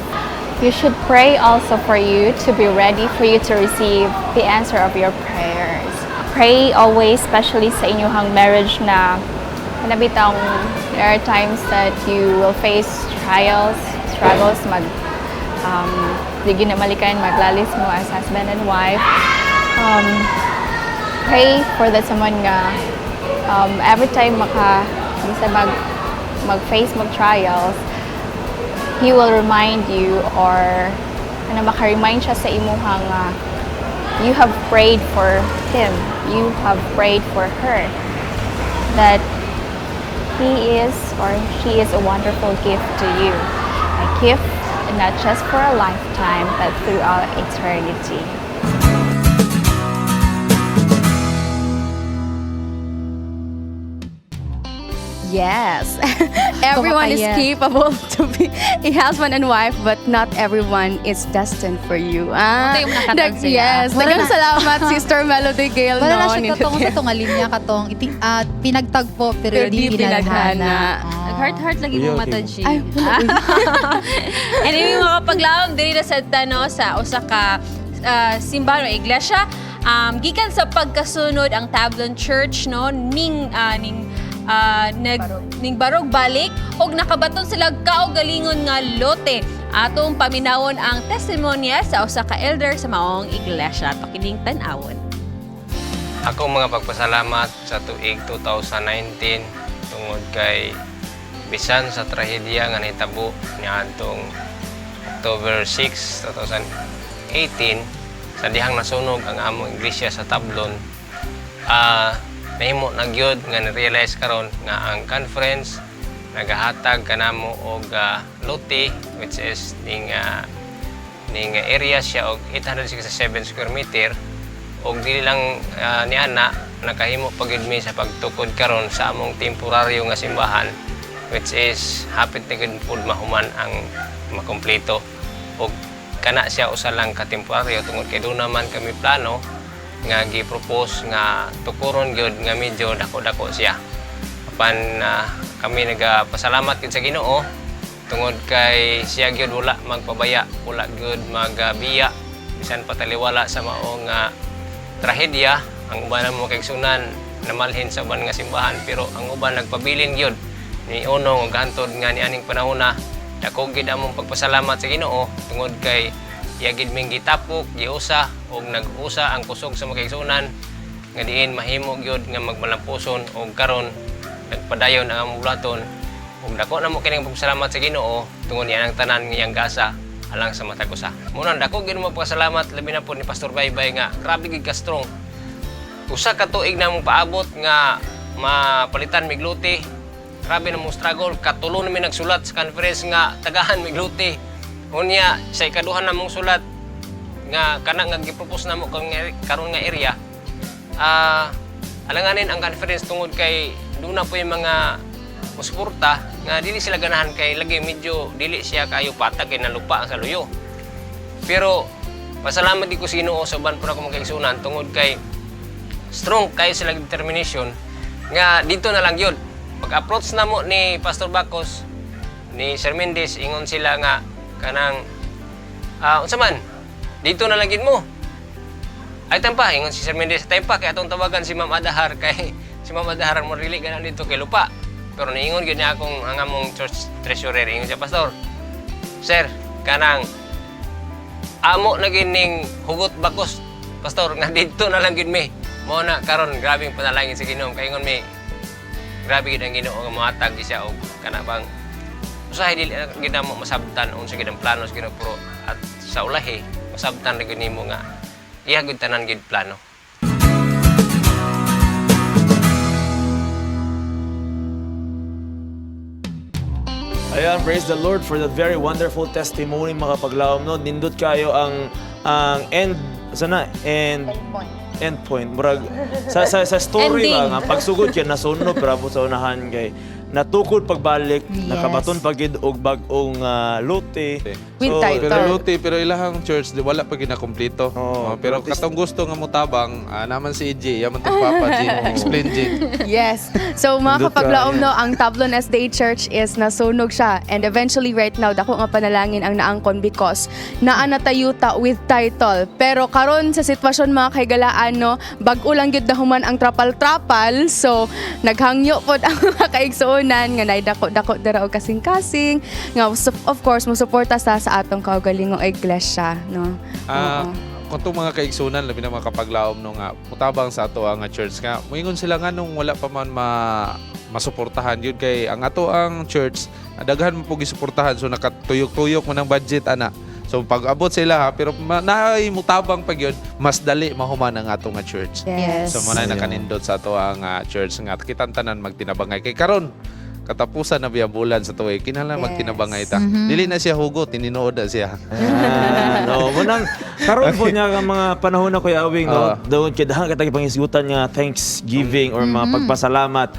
You should pray also for you to be ready for you to receive the answer of your prayers. Pray always, especially sa inyong marriage na kanabitang there are times that you will face trials, struggles, mag di gyud na malikayan, maglalis mo as husband and wife. Pray for that someone nga every time maka bisa mag face mag trials, he will remind you or ano, maka-remind siya sa imuha nga you have prayed for him, you have prayed for her, that he is or she is a wonderful gift to you. A gift not just for a lifetime, but throughout eternity. Yes. Everyone is Kumakayan. Capable to be a husband and wife, but not everyone is destined for you. Ah, Buti yung nakatag sila. Yes. Wala Daghang na. Salamat, Sister Melody Gale. Wala no, na siya nindot katong sa yan. tunga linya katong iti, pinagtagpo pero Pero di di pinadhana. pinadhana. Ah. Nag-heart-heart lagi mo Uyaw, mata, kay G. Ay, anyway, mga kapaglaom, diri na sa no, sa usa ka simbahan o iglesia. Gikan sa pagkasunod ang Tablon Church, no, ning nag ning barog balik og nakabaton sila kaugalingon nga lote. Atong paminawon ang testimonya sa usa ka elder sa maong iglesia. Pakining tan-awon. Ako mga pagpasalamat sa tuig 2019 tungod kay bisan sa trahedya nga nahitabo niadtong October 6, 2018 sa dihang nasunog ang among iglesia sa Tablon, nahimo na gyud nga na-realize karon nga ang conference nagahatag kanamo og lote, which is ning area siya og 867 square meter, og dili lang niana, nakahimo pa gyud mi sa pagtukod karon sa among temporaryo nga simbahan, which is hapit na gyud pud mahuman ang makumpleto, og kana siya usa lang ka temporaryo tungod kay doon naman kami plano nga gi-propose nga tukuron gyud nga medyo dako-dako siya. Apan kami nagapasalamat gyud sa Ginoo tungod kay siya gyud wala magpabaya, wala gyud magabiya bisan pataliwala sa mao nga trahedya. Ang uban namo kaigsunan namalhin sa uban nga simbahan, pero ang uban nagpabilin gyud ni unong og hantod nga nianing panahona. Dako gyud among pagpasalamat sa Ginoo tungod kay iya gid ming gitapok, giusa og nag-usa ang kusog sa mga kaigsunan nga diin mahimo gyud nga magmalampuson, og karon nagpadayon ang among bulaton, ug dako namo kining pagpasalamat sa Ginoo tungod niya ang tanan ngiyang gasa alang sa matag usa. Muna dako gyud mo pagpasalamat labi na po ni Pastor Baybay nga grabe gyud ka strong. Usa ka tuig na mong paabot nga mapalitan mig lote. Grabe na mong struggle, katulo na mi nagsulat sa conference nga tagahan mig lote. Unya sa ikaduha na mong sulat nga kana nga gipropose namo karon nga area, alanganin ang conference tungod kay doon na po yung mga musuporta nga dili sila ganahan kay lagi medyo dili siya kayo patag kay nalupa ang saluyo. Pero pasalamat di ko sa Ginoo sa uban po na ako makaigsunan tungod kay strong kayo sila determination nga dito na lang yun. Pag-approach na mo ni Pastor Bacos, ni Sir Mendez, ingon sila nga kanang unsa man, dito na lang gid mo. Ay tampa, ingon si Sir Mendez, tampa kay atong tawagan si Ma'am Adahar kay si Ma'am Adahar mo rili ganan dito kay lupa. Pero niingon gyud niya akong ang among church treasurer, ingon siya, "Pastor, sir, kanang amo na gyud ning hugot bakos, pastor, nga didto na lang gyud mi." Mao na karon grabeng panalangin sa Ginoo kay ingon mi grabe gyud ang Ginoo nga mohatag siya og kana bang usahay dili na gyud namo masabtan unsa gyud ang plano sa Ginoo, pero at sa ulahi masabtan ra gyud nimo nga Iya gud tanan gid plano. Ayan, praise the Lord for that very wonderful testimony, mga paglaom, no. Nindot kayo ang end sana end point. Murag sa story ba Ending. nga pagsugod kay nasunog pero abot sa unahan kay natukod pagbalik, nakabaton pagid og bag-ong lote. With title. Pero luti, pero ilahang church, di, wala pa ginakumpleto. Oo, Oh, pero pero katong gusto nga motabang, naman si EJ, yaman tong papa G. Explain G. Yes. So mga Nindot kapaglaom kayo. no, ang Tablon SDA Church is nasunog siya. And eventually right now, dako nga panalangin ang naangkon because naa na tayuta with title. Pero karon sa sitwasyon mga kahigalaan no, bag-o lang gyud nahuman ang trapal-trapal. So naghangyo pod ang mga kaigsuonan nga naay dako-dako dira og kasing-kasing nga of course mosuporta sa atong kaugalingong iglesia no. Kung itong mga kaigsunan, labi na mga kapaglaom no nga, mutabang sa ato ang church nga, moingon sila nga nung wala pa man masuportahan yun kay ang ato ang church, daghan mo po gisuportahan, so nakatuyok-tuyok mo ng budget ana. So pag abot sila ha, pero naay mutabang pag yun, mas dali mahuman ang ato nga church. Yes. So mo na nakanindot sa ato ang church nga kitang tanan magtinabangay kay karon katapusan na biya bulan sa tuig kinahanglan Yes. magtinabangay ta. Dili na siya hugot, tininood na siya. No, munang karon po niya ang mga panahon na Kuya Awing, no. Doon kay daghan katag pangisgutan nga Thanksgiving or mga pagpasalamat.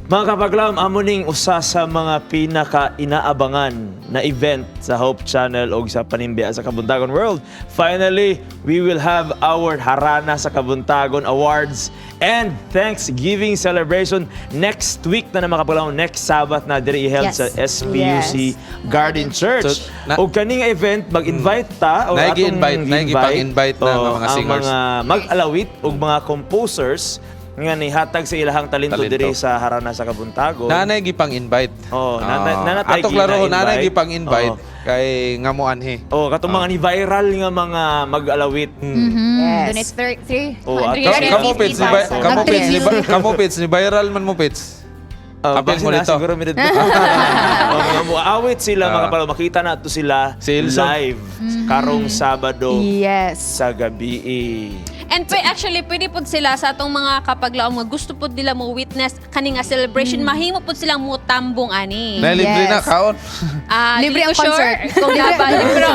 Mga kapaglaom, amo ning usa sa mga pinaka inaabangan na event sa Hope Channel og sa Panimbia sa Kabuntagon World. Finally, we will have our Harana sa Kabuntagon Awards and Thanksgiving celebration next week na mga kapaglaom, next Sabbath na diri i-held sa SPUC Garden Church. So, Og kaning event mag-invite ta o atong Naigi-invite, naigi-pang-invite na oo, nga mga ang singers. mga mag-alawit ug mga composers nga nihatag sa ilahang talento, Talento. diri sa Harana sa Kabuntagon. Nanay gipang-invite. Oh, nanay Ato klaro, gina-invite. nanay gipang-invite Oo. kay nga mo anhi. Oh, katong mga ni viral nga mga mag-alawit. Yes. Donate three, Oh, ato. Kamo Pits, ni kamo Pits, ni kamo Pits, ni viral man mo Pits. Oh, Apil mo basta na, dito. siguro mi dito. Oh, mga muawit sila mga palo makita na to sila Si Ilson. live karong Sabado Yes. sa gabi. And actually, pwede po sila sa atong mga kapaglaom nga gusto po nila mo witness kani nga celebration, mahimo po silang mutambong ani. Na libre na Yes. kaon. Libre Dili ko ang concert. Sure kung dapat. Pero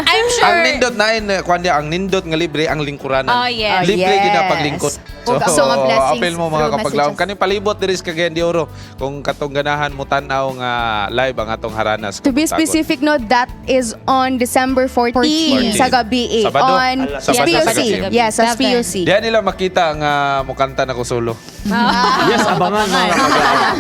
I'm sure. Ang nindot na in kuan dia, ang nindot nga libre ang lingkuranan. Oh, yes. Libre Oh, yes. gina paglingkod. Ug ang mga blessings apil mo mga through kapaglaom. messages. Kaning palibot diri sa Cagayan de Oro kung katong ganahan mo tan-aw nga live ang atong Haranas. To be Kabuntagon. specific, no, that is on December 14, 14. sa gabi eh, Sabado. on Alas Sabado sa SPUC. gabi. Yes, sa Seven. SPUC. Diyan nila makita nga mukanta na ko solo. Yes, abangan mga kapaglaom.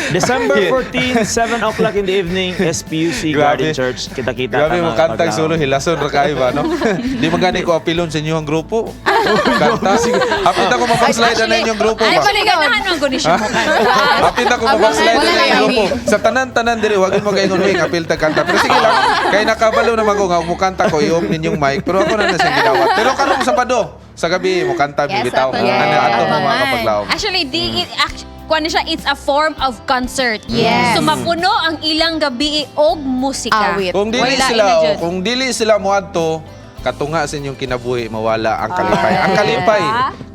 December 14, 7 o'clock in the evening, SPUC Grabe. Garden Church. Kita-kita Grabe ta, mo mga kantang kapaglaom. solo hilason ra kayo ba no? Di man gani ko apilon sa inyong grupo. Kanta sige. Hapit ako mapag-slide na inyong grupo Ay, ba. actually, ganahan man ko ni siya mo. Hapit ako mapag-slide Wala na na inyong grupo. Sa tanan-tanan diri wag mo kaingon uy apil ta kanta. Pero sige lang kay nakabalo naman ko nga mukanta ko i-off ninyong mic pero ako na na siyang gidawat. Pero karong Sabado sa gabi mo kanta mi Yes, bitaw. ato Ano Yes. ato mo mga Abangan. kapaglaom. Actually, di kuan na siya, it's a form of concert. Yes. So mapuno ang ilang gabi og musika. Awit. Kung dili Wala sila, ina oh, jud. kung dili sila moadto, katunga sa inyong kinabuhi mawala ang kalipay. Ang kalipay,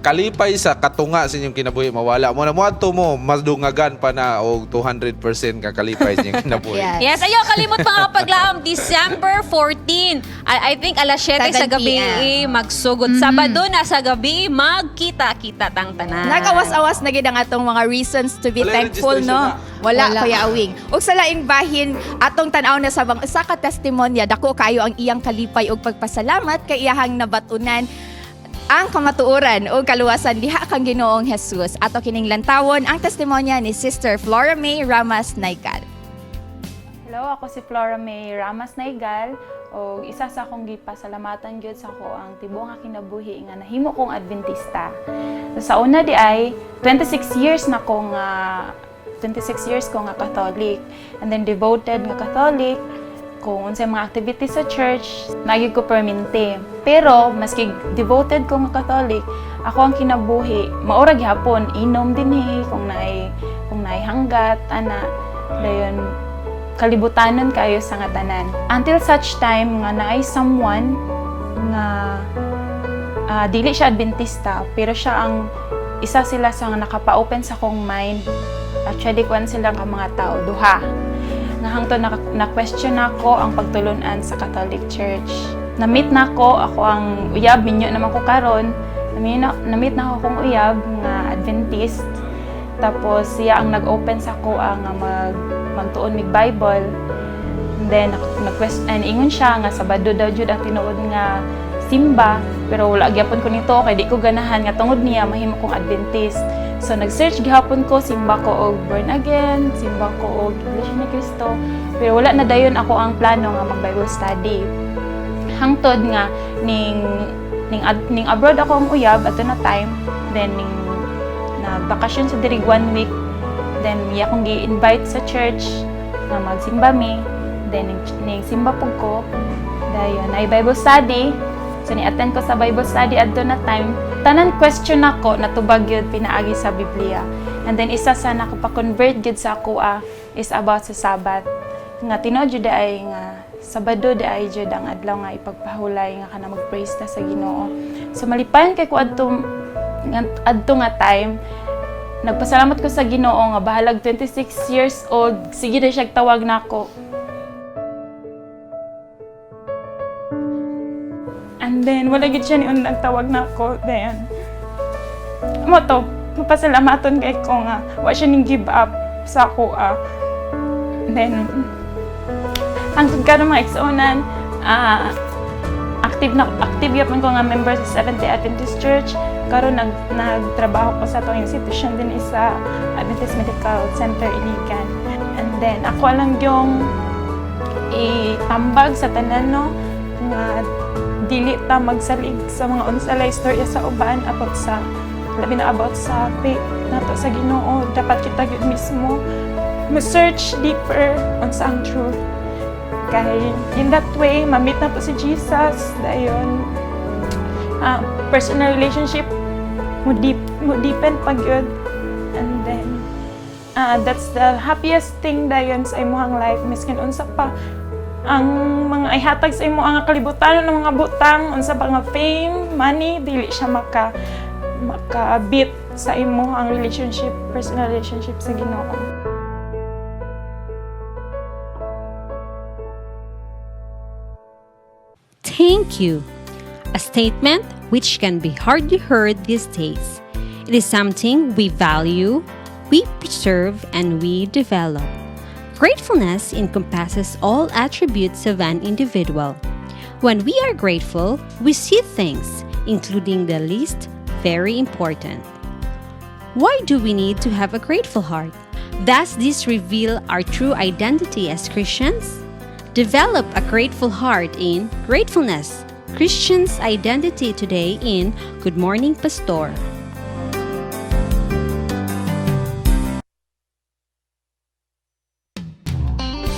kalipay sa katunga sa inyong kinabuhi mawala. Mo na moadto mo, madungagan pa na og 200% ka kalipay sa inyong kinabuhi. Yes. Yes, ayaw kalimot mga kapaglaom, December 14. I think alas 7 sa 7 gabi PM. magsugod. Sabado na sa gabi magkita-kita tang tanan. Nagawas-awas na gid ang atong mga reasons to be Wala thankful, registration no? na. Wala, Wala. Kuya Awing. Ug sa laing bahin, atong tan-aw na sa bang usa ka testimonya, dako kayo ang iyang kalipay ug pagpasalamat kay iyahang nabatunan ang kamatuoran ug kaluwasan diha kang Ginoong Jesus. Ato kining lantawon ang testimonya ni Sister Flora May Ramas Naikal. Hello, ako si Flora May Ramas Naigal o isa sa akong gipasalamatan gyud sa ako ang tibuok nga kinabuhi nga nahimo kong Adventista. So, sa una di ay 26 years na ko nga 26 years ko nga Catholic and then devoted nga Catholic kung unsay mga activities sa church nagi ko permente. Pero maski devoted ko nga Catholic, ako ang kinabuhi maura gihapon inom dinhi kung naay hanggat ana dayon kalibutanon kayo sa nga tanan. Until such time nga naay someone nga Dili siya Adventista, pero siya ang isa sila sa nga nakapa-open sa akong mind. Actually, kuan sila ka mga tao, duha. Nga hangtod na-question nako ang pagtulunan sa Catholic Church. Na-meet nako ako ang uyab, minyo naman ko karon. Na-meet na ako akong uyab nga Adventist. Tapos siya ang nag-open sa ako ang nga magtuon mig Bible. And then nag-question and ingon siya nga Sabado daw jud ang tinuod nga simba, pero wala gyapon ko nito kay di ko ganahan nga tungod niya mahimo kong Adventist. So nag-search gihapon ko, simba ko og born again, simba ko og Iglesia ni Cristo, pero wala na dayon ako ang plano nga mag Bible study. Hangtod nga ning abroad ako ang uyab ato na time, then ning nagbakasyon sa diri one week, then iya akong gi-invite sa church nga magsimba mi, then ning simba pug ko, dayon ay Bible study. So ni-attend ko sa Bible study adto na time, tanan question nako natubag gyud pinaagi sa Biblia. And then isa sa nakapa-convert gyud sa ako is about sa Sabbath. Nga tinuod jud ay nga Sabado di ay jud ang adlaw nga ipagpahulay nga kana mag-praise ta sa Ginoo. So malipayon kay ko adto nga time. Nagpasalamat ko sa Ginoo nga bahalag 26 years old, sige na siya tawag nako. And then, wala gid siya ni nagtawag nako. Then, mo to, mapasalamaton kay ko nga, wa siya ning give up sa ako. Then, hangtod karon mga igsuonan, active gyapon ko nga member sa Seventh-day Adventist Church. Karon nagtrabaho ko sa atong institution din sa Adventist Medical Center Iligan. And then ako lang yung itambag sa tanan, no, nga dili ta magsalig sa mga unsalay istorya sa uban about sa, labi na about sa faith nato sa Ginoo. Dapat kita gyud mismo mo-search deeper unsa ang truth, kay in that way ma-meet nato si Jesus, dayon personal relationship mo deepen pa gyud, and then that's the happiest thing dayon sa imong life, miskin unsa pa ang mga ihatag sa imo ang kalibutan ng mga butang, unsa pa nga fame, money, dili siya maka beat sa imo ang relationship, personal relationship sa Ginoo. Thank you. A statement which can be hardly heard these days. It is something we value, we preserve, and we develop. Gratefulness encompasses all attributes of an individual. When we are grateful, we see things, including the least, very important. Why do we need to have a grateful heart? Does this reveal our true identity as Christians? Develop a grateful heart in Gratefulness, Christian's Identity today in Good Morning Pastor.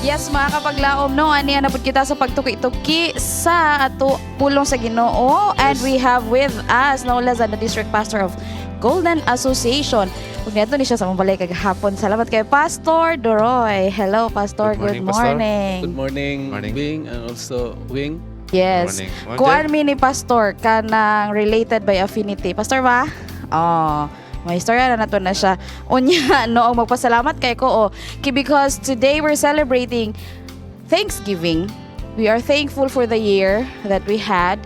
Yes, mga kapaglaom, no, ani na pud kita sa pagtuki-tuki sa ato pulong sa Ginoo, and we have with us no less than the district pastor of Golden Association. Ug niadto ni siya sa among balay kagahapon. Salamat kay Pastor Doroy. Hello, Pastor. Good Good morning, Pastor. morning. Good morning, Bing, and also Wing. Yes. Morning. Ma'am Kuan mi ni Pastor kanang related by affinity. Pastor ba? Oh, may istorya na nato na siya. Unya, no, ang magpasalamat kay ko oh, kay because today we're celebrating Thanksgiving. We are thankful for the year that we had.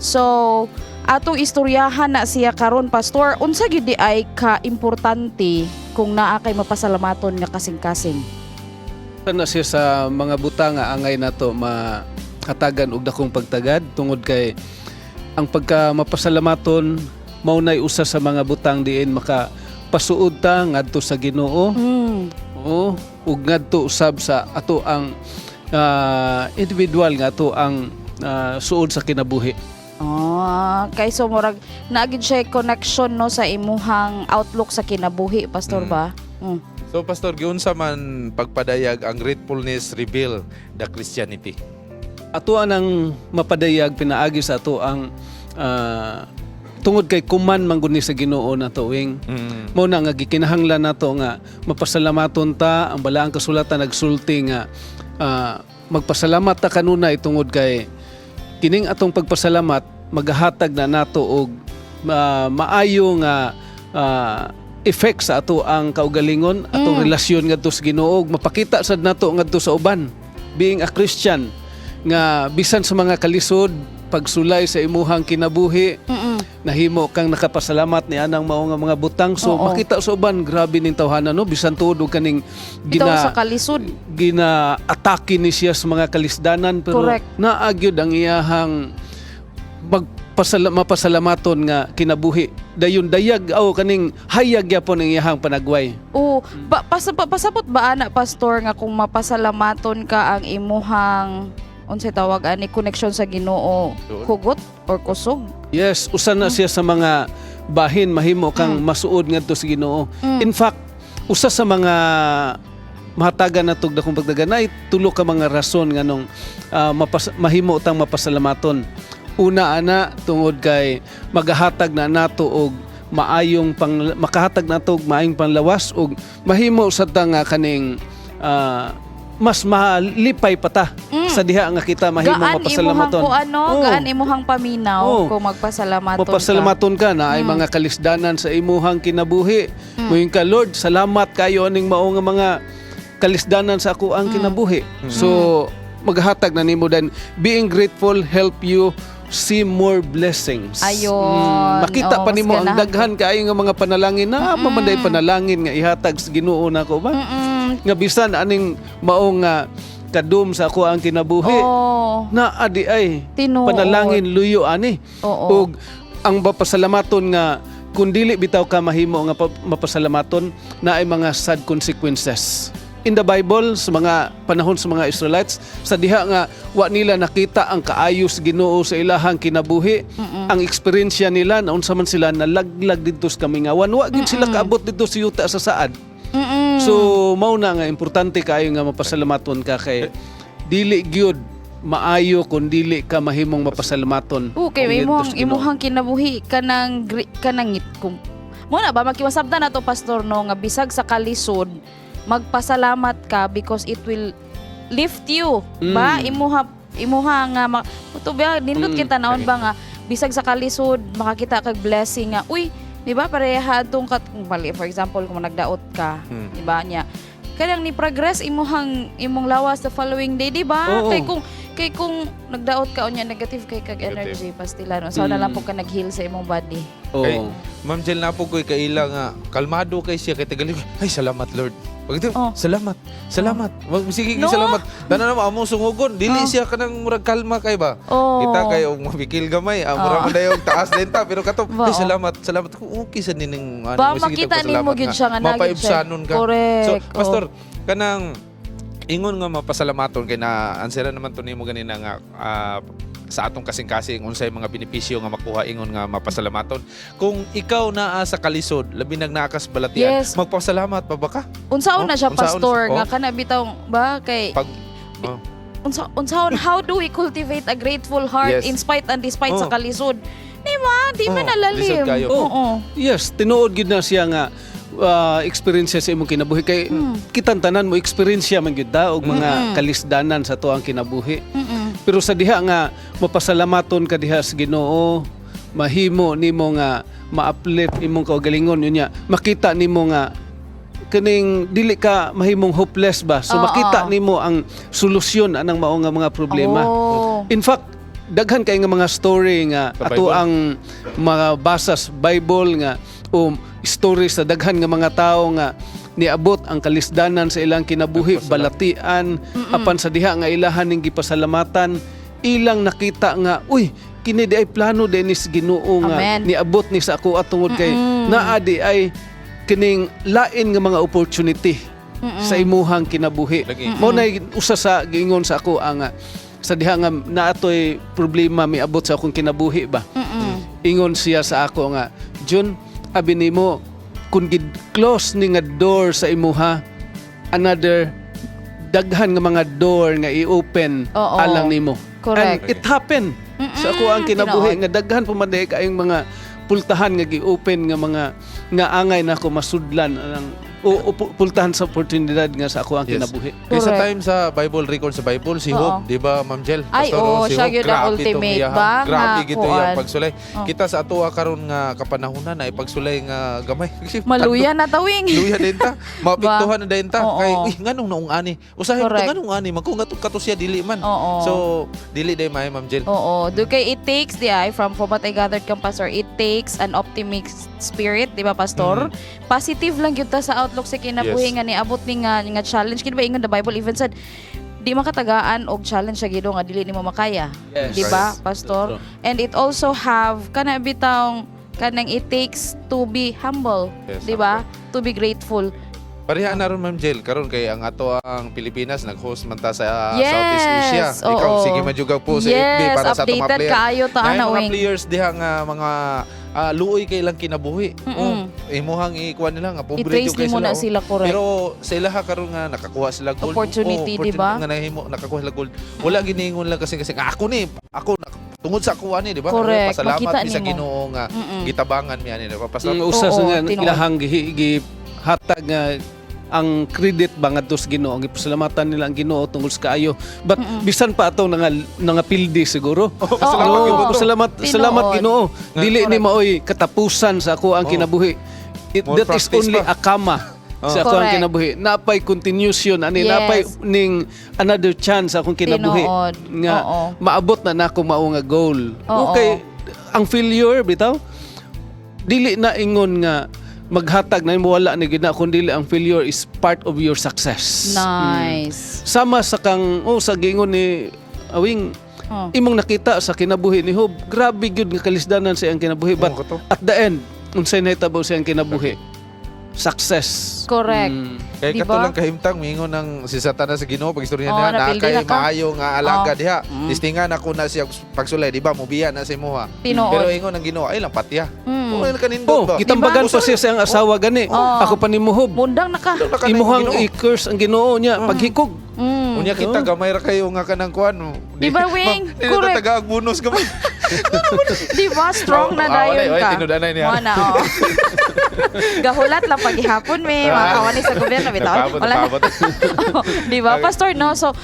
So, atong istoryahan na siya karon, Pastor. Unsa gyud di ay ka-importante kung naa kay mapasalamaton nga kasing-kasing? Na siya sa mga butang nga angay nato mahatagan og dakong pagtagad tungod kay ang pagka mapasalamaton mao nay usa sa mga butang diin maka pasuod ta ngadto sa Ginoo. Oo, ug ngadto usab sa ato ang individual nga ato ang suod sa kinabuhi. Ah, kay so murag naa gid siya connection, no, sa imuhang outlook sa kinabuhi, Pastor ba? So Pastor, giunsa man pagpadayag ang gratefulness reveal the Christianity? Ato ang mapadayag pinaagi sa ato ang tungod kay kuman man gud ni sa Ginoo nato, Wing. Mao na nga gikinahanglan nato nga mapasalamaton ta. Ang balaang kasulatan nagsulti nga magpasalamat ta kanunay tungod kay kining atong pagpasalamat magahatag na nato og maayo nga effect sa ato ang kaugalingon, atong relasyon ngadto sa Ginoo, ug mapakita sad nato ngadto sa uban, being a Christian nga bisan sa mga kalisod, pagsulay sa imuhang kinabuhi, nahimo kang nakapasalamat ni anang mao nga mga butang, so makita sa uban, "Grabe ning tawhana, no, bisan tuod og kaning Bitaw gina sa kalisod. Gina-atake ni siya sa mga kalisdanan, pero naa gyud ang iyahang mapasalamaton nga kinabuhi, dayon dayag aw kaning hayag gyapon ang iyahang panagway." Oo, pasabot ba ana, pastor, nga kung mapasalamaton ka, ang imuhang, unsay tawag ani, connection sa Ginoo hugot or kusog? Yes, usa na siya sa mga bahin mahimo kang masuod ngadto sa Ginoo. In fact, usa sa mga mahatagan natog dakong pagdagan ay tulo ka mga rason nganong mahimo tang mapasalamaton. Una ana, tungod kay magahatag na nato og maayong pang makahatag nato og maayong panlawas og mahimo sa ta nga kaning mas malipay pa ta sa diha nga kita mahimo Gaan imuhang mapasalamaton. Kuan, no? Gaan imuhang paminaw kung magpasalamaton ka. Mapasalamaton ka na ay mga kalisdanan sa imuhang kinabuhi. Moingon ka, "Lord, salamat kayo aning mao nga mga kalisdanan sa ako ang kinabuhi." So, maghatag na nimo then being grateful help you see more blessings. Ayon. Makita Oo, pa mas nimo ang ganahan. Daghan kaayo nga mga panalangin na pa man day panalangin nga ihatag sa Ginoo nako ba? Nga bisan aning mao nga kadum sa ako ang kinabuhi. Na adi ay Tinuod. panalangin luyo ani. Og ang mapasalamaton nga kung dili bitaw ka mahimo nga mapasalamaton na ay mga sad consequences. In the Bible, sa mga panahon sa mga Israelites, sa diha nga wa nila nakita ang kaayos Ginoo sa ilahang kinabuhi, ang eksperyensya nila na unsa man sila nalaglag didto sa kamingawan, wa gid sila kaabot didto sa yuta sa saad. So mao na nga importante kaayo nga mapasalamaton ka kay dili gyud maayo kung dili ka mahimong mapasalamaton. Okay, Kung imuhang didto sa Ginoo. imuhang kinabuhi kanang kung mo na ba makiwasabdan na to, pastor, no, nga bisag sa kalisod magpasalamat ka because it will lift you ba imuha imuha nga to ba nindot kita naon ba nga bisag sa kalisod makakita kag blessing nga, uy, di ba, pareha atong kat kung bali, for example, kung nagdaot ka, di ba niya, kanang ni progress imuhang imong lawas the following day, di ba? Oo. Kay kung nagdaot ka unya negative kay kag Negative. energy pastila, no, so na lang po ka nag-heal sa imong body. Kay, Ma'am Jill, na po ko'y kaila nga, kalmado kay siya, kay Tagalog, "Ay, salamat, Lord." Pag "Salamat, salamat." Wag, sige, No? salamat. Tanan mo, among sungugon, dili siya kanang murag kalma kay ba. Oh. Kita kay og mabikil gamay, murag man dayon taas din ta, pero kato, Ba, "Ay, oh. salamat, salamat." Okay sa nining, ano, Ba, sige, makita tagpasalamat nimo gyud siya nga nagid siya. Mapaibsanon ka. Correct. So, Pastor, kanang ingon nga mapasalamaton kay na answer naman to nimo ganina nga sa atong kasing-kasing unsay mga benepisyo nga makuha ingon nga mapasalamaton. Kung ikaw naa sa kalisod, labi nag naa kas balatian, magpasalamat pa ba ka? Unsaon Oh, na siya, unsaon pastor, siya? nga Oh. kana bitaw ba kay Pag oh. unsaon, how do we cultivate a grateful heart in spite and despite sa kalisod? Di ba? Di man Oh, nalalim. lisod kayo. Oo. Yes, tinuod gid na siya nga eksperyensya sa imong kinabuhi kay kitang tanan mo eksperyensya man gyud ta og mga kalisdanan sa tuang kinabuhi. Pero sa diha nga mapasalamaton ka diha sa Ginoo, mahimo nimo nga ma-uplift imong kaugalingon, yun niya. Makita nimo nga kaning dili ka mahimong hopeless ba. So makita nimo ang solusyon anang mao nga mga problema. In fact, daghan kay nga mga story nga Sa ato Bible. ang mga basa sa Bible nga o story sa daghan nga mga tao nga niabot ang kalisdanan sa ilang kinabuhi, balatian, apan sa diha nga ilahan ning gipasalamatan, ilang nakita nga, uy, kini di ay plano din sa Ginoo nga Amen. niabot ni sa ako at tungod kay naa di ay kining lain nga mga opportunity sa imuhang kinabuhi. Lagi. Mao na usa sa giingon sa ako ang sa diha nga naatoy problema miabot sa akong kinabuhi ba. Ingon siya sa ako nga, "Jun, abi nimo kun gid close ni nga door sa imuha, another daghan nga mga door nga i-open alang nimo." And it happened. Sa ako ang kinabuhi Tinuod. nga daghan pa man diay kaayong mga pultahan nga gi-open nga mga nga angay na ako masudlan ang O pultahan sa oportunidad nga sa ako ang kinabuhi. Kay sa time sa Bible record sa Bible si Job, di ba, Ma'am Jel? Ay, Pastor, oo, si siya Job, yun ang grabe itong ultimate iyahang- ba Grabe nga gito iyang kuan. pagsulay. Oh. Kita sa atoa karon nga kapanahonan na ipagsulay nga gamay. Maluya na tawing. Luya din ta. Maapektuhan na din ta. Oo. Kay uy, nganong naong ani. Usahay to Correct. nganong ani man kung ngatong kato siya dili man. Oo. So dili day may Ma'am Jel. Oo. Do kay it takes the eye from what I gathered kang pastor, it takes an optimistic spirit, di ba, pastor? Positive lang gyud ta sa outlook sa kinabuhi nga niabot ni nga nga challenge. Kini ba ingon the Bible even said di makatagaan og challenge sa Ginoo nga dili nimo makaya. Yes. Di ba, Right. pastor? That's And it also have kana bitawng kanang it takes to be humble, Yes, di ba? To be grateful. Pareha na ron, Ma'am Jel, karon kay ang ato ang Pilipinas nag-host man ta sa Yes, Southeast Asia. Ikaw oo. sige majugaw po sa FB Yes, para sa ato mga updated player. kaayo ta, Naay ana, mga wing. players diha nga mga luoy kay ilang kinabuhi. Oh, imuhang ikuan nila nga pobre I-trace jud kay nimo na oh. sila, correct. Pero sa ilaha karon nga nakakuha sila gold. Opportunity, Oh, di ba? Nga nahimo nakakuha sila gold. Wala giningon lang kasi kasi nga, ako ni ako tungod sa ako ani, di ba? Correct. Pasalamat Makita mi sa nimo. Ginoo nga gitabangan mi ani, di ba? Pastor. Usa sa Oo, nga tinuod. ilahang gihatag nga ang credit ba ngadto sa Ginoo, ang gipasalamatan nila ang Ginoo tungol sa kaayo. But bisan pa atong nangapildi siguro. pasalamat Oo, gyud to. salamat Tinuod. salamat Ginoo. Dili ni maoy katapusan sa ako ang kinabuhi. More That is practice only pa. a kama sa ako ang Correct. kinabuhi. Napay continuation ani, Yes. napay ning another chance sa akong kinabuhi Tinuod. nga Oo. maabot na nako mao nga goal. Oo. Okay, ang failure bitaw dili na ingon nga maghatag na imo wala ni gid na kun dili ang failure is part of your success. Nice. Sama sa kang oh sa giingon ni Awing, Oh. imong nakita sa kinabuhi ni Job, grabe gyud nga kalisdanan sa iyang kinabuhi, but at the end unsay nahitabo sa iyang kinabuhi? Success. Correct. Kay Di kato ba? lang kahimtang miingon ng si Satanas sa Ginoo pag istorya Oo, niya na napildi kay na ka. maayo nga alaga Oo. diha. Listingan ako na siya pagsulay, di ba? Mubiya na si imuha. Tinuod. Pero ingon ang Ginoo ay lang patya. Kung ano kanindot Oh, ba? gitambagan pa siya sa iyang asawa gani. Oh. Ako pa ni Mohob. Mundang na ka. Imuhang i-curse ang Ginoo niya paghikog. Unya kita gamay ra kayo nga kanang kuan. no. Di ba, Wing? Di na Correct. tagaag bonus gamay. Di ba? Strong na Ah, dayon wala, wala, ka. tinud-anay niya. Mo na, oh. Gahulat lang paghihapon, may mga kawani sa gobyerno. Bitaw. Nagpaabot, Wala na. nagpaabot. Di ba, Pastor, no? So,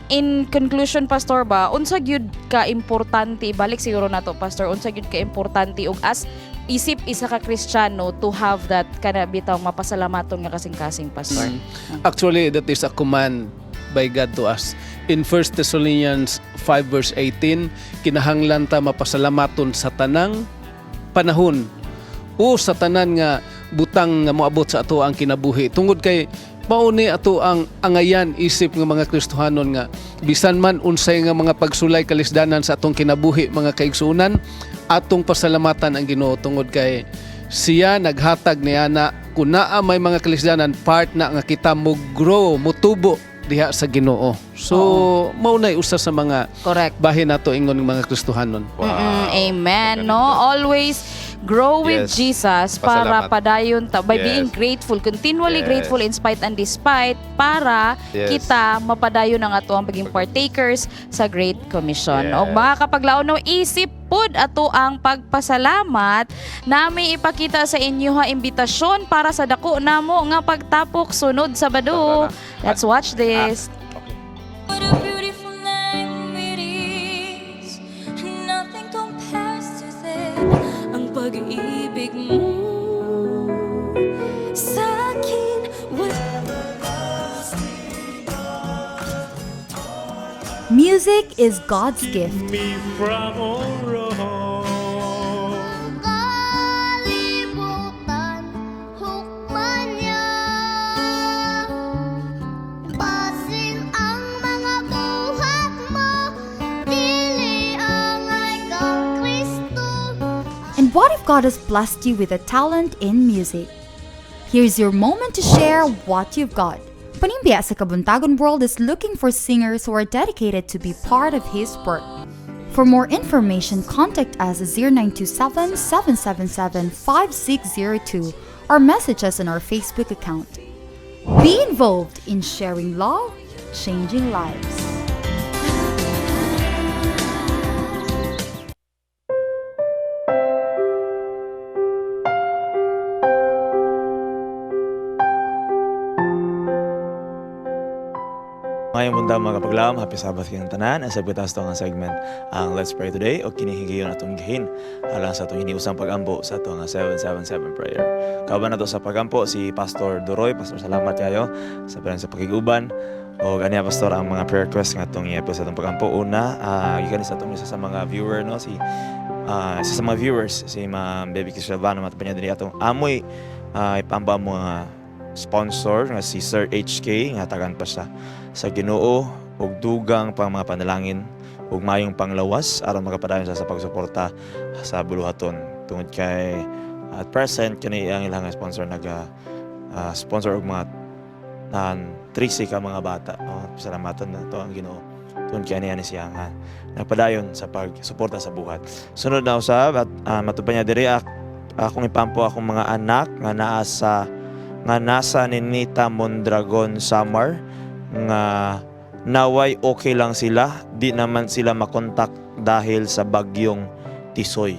in conclusion, Pastor ba, unsa gyud ka importante, balik siguro na to, Pastor, unsa gyud ka importante ug as isip isa ka Kristiyano to have that kana bitaw mapasalamaton nga kasing-kasing, Pastor. Actually, that is a command by God to us. In 1 Thessalonians 5 verse 18, kinahanglan ta mapasalamaton sa tanang panahon o sa tanan nga butang nga moabot sa ato ang kinabuhi. Tungod kay mao ni ato ang angayan isip nga mga Kristohanon nga bisan man unsay nga mga pagsulay kalisdanan sa atong kinabuhi, mga kaigsuonan, atong pasalamatan ang Ginoo tungod kay siya naghatag niya na kung naa may mga kalisdanan, part na nga kita mo grow, motubo diha sa Ginoo. So mao nay usa sa mga Correct. bahin nato ingon ng mga Kristohanon. Amen. No? Always grow with Jesus para Pasalamat. padayon ta by being grateful, continually grateful in spite and despite para kita mapadayon ang ato ang pagiging partakers sa Great Commission. Og mga kapaglaon, no, isip pud ato ang pagpasalamat nami ipakita sa inyo ha imbitasyon para sa dako namo nga pagtapok sunod Sabado. Let's watch this. What a beautiful name it is. Nothing compares to this. Ang pag-ibig mo sa akin. Music is God's gift. Me from all wrong. Kalibutan, hukman niya. Basin ang mga buhat mo, dili angay kang Kristo. And what if God has blessed you with a talent in music? Here's your moment to share what you've got. Panimbiya sa Kabuntagon World is looking for singers who are dedicated to be part of His work. For more information, contact us at 0927 777 5602 or message us on our Facebook account. Be involved in sharing love, changing lives. Maayong buntag, mga kapaglaom, happy Sabbath kayong tanan. Ang sabit sa nga segment ang Let's Pray Today o kinihigayon atong gihin alang sa atong hiniusang pagampo sa atong 777 prayer. Kauban nato sa pagampo si Pastor Duroy. Pastor, salamat kayo sa sa pakiguban. O ganiya, Pastor, ang mga prayer request nga atong i sa atong pagampo. Una, gikan sa atong isa sa mga viewer, no, si isa sa mga viewers, si Ma'am Baby Silvano matapanya diri, atong amoy ipambo ang mga sponsor nga si Sir HK nga tagan pa siya sa Ginoo og dugang pang mga panalangin ug mayong panglawas aron makapadayon siya sa pagsuporta sa buluhaton tungod kay at present kini ang ilang sponsor naga sponsor og mga 13 ka mga bata. Oh, pasalamatan na to ang Ginoo tungod kay ani siya nga nagpadayon sa pagsuporta sa buhat. Sunod na usab at matupad niya diri, akong ipampo akong mga anak nga naa sa nga nasa Ninita Mondragon, Samar, nga naway okay lang sila, di naman sila makontak dahil sa bagyong Tisoy.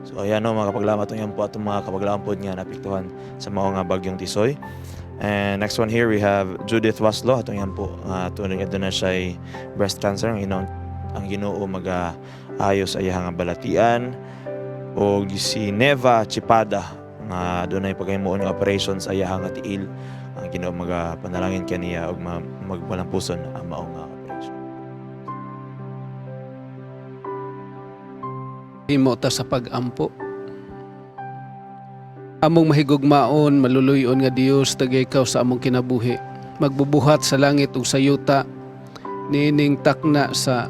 So ayan no, mga kapaglaom, atong yan po atong mga kapaglaom pod nga naapektuhan sa mao nga bagyong Tisoy. And next one here we have Judith Waslo, atong yan po tunod nga na siya breast cancer, ang Ginoo, ang Ginoo maga ayos sa iyang balatian. O si Neva Chipada nga dunay paghimuon nga operation sa iyang nga tiil, ang Ginoo maga panalangin kaniya ug magwalang puson ang mao nga operation. Himo ta sa pag-ampo. Among mahigugmaon, maluluyon nga Dios, tagay ikaw sa among kinabuhi. Magbubuhat sa langit ug sa yuta, niining takna sa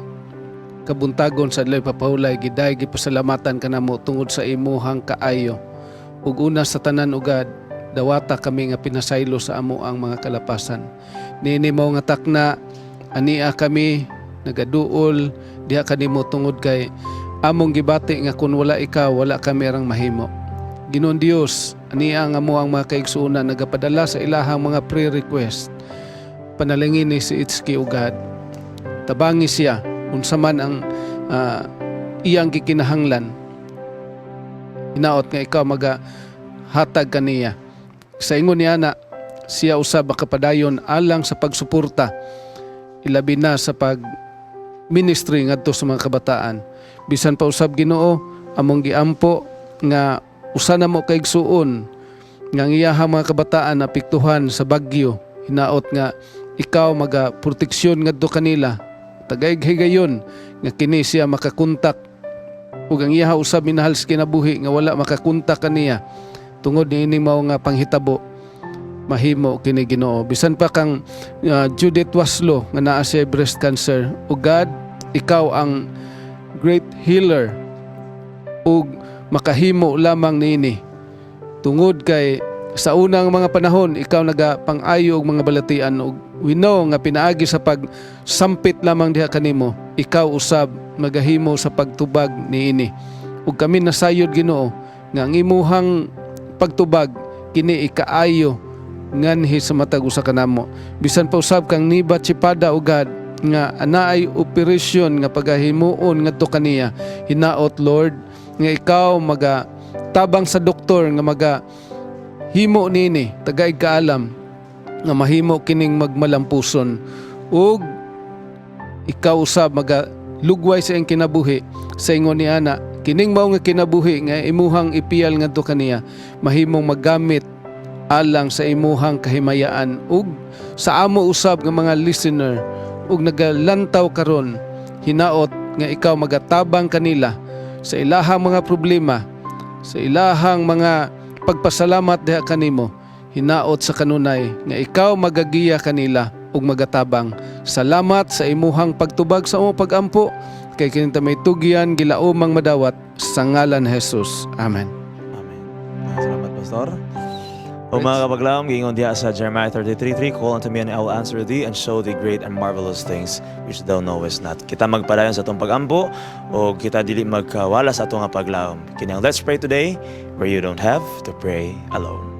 kabuntagon sa adlaw papahulay, giday gipasalamatan kanamo tungod sa imuhang kaayo. Ug una sa tanan ugad, dawata kami nga pinasaylo sa amo ang mga kalapasan. Niini mao nga takna, ania kami nagaduol diha kanimo tungod kay among gibati nga kun wala ikaw, wala kami arang mahimo. Ginoong Dios, ania ang amo ang mga kaigsuonan nagapadala sa ilahang mga pre-request. Panalangin ni si Itski ugad. Tabangi siya unsa man ang iyang gikinahanglan. Hinaot nga ikaw maga hatag kaniya. Sa ingon niya na siya usab makapadayon alang sa pagsuporta, ilabi na sa pag ministry ngadto sa mga kabataan. Bisan pa usab, Ginoo, among giampo nga usa na mo kaigsuon nga ang iyahang mga kabataan apektuhan sa bagyo. Hinaot nga ikaw maga proteksyon ngadto kanila. Tagaig higayon nga kini siya makakontak ug ang iyaha usab minahal sa kinabuhi nga wala makakontak kaniya tungod niini mao nga panghitabo, mahimo kini, Ginoo. Bisan pa kang Judith Waslo nga naa siya breast cancer, o God, ikaw ang great healer ug makahimo lamang niini tungod kay sa unang mga panahon ikaw naga pang-ayo og mga balatian, ug we know nga pinaagi sa pagsampit lamang diha kanimo, ikaw usab magahimo sa pagtubag niini. Ug kami nasayod, Ginoo, nga ang imuhang pagtubag kini ikaayo nganhi sa matag usa kanamo. Bisan pa usab kang Niba Chipada ugad nga anaay operasyon nga pagahimuon ngadto kaniya, hinaot, Lord, nga ikaw maga tabang sa doktor nga maga himo nini, tagaig kaalam nga mahimo kining magmalampuson, ug ikaw usab maga lugway sa iyang kinabuhi. Sa ingon ni ana, kining mao nga kinabuhi nga imuhang ipiyal ngadto kaniya mahimong magamit alang sa imuhang kahimayaan ug sa amo usab nga mga listener ug nagalantaw karon. Hinaot nga ikaw magatabang kanila sa ilahang mga problema, sa ilahang mga pagpasalamat diha kanimo. Hinaot sa kanunay nga ikaw magagiya kanila ug magatabang. Salamat sa imuhang pagtubag sa among pagampo, kay kini may tugyan gilaumang madawat sa ngalan ni Jesus. Amen. Salamat, Pastor. O mga kapaglaom, giingon diha sa Jeremiah 33:3, "Call unto me and I will answer thee and show thee great and marvelous things which thou knowest not." Kita magpadayon sa atong pagampo o kita dili magkawala sa atong nga paglaom. Kini ang Let's Pray Today, where you don't have to pray alone.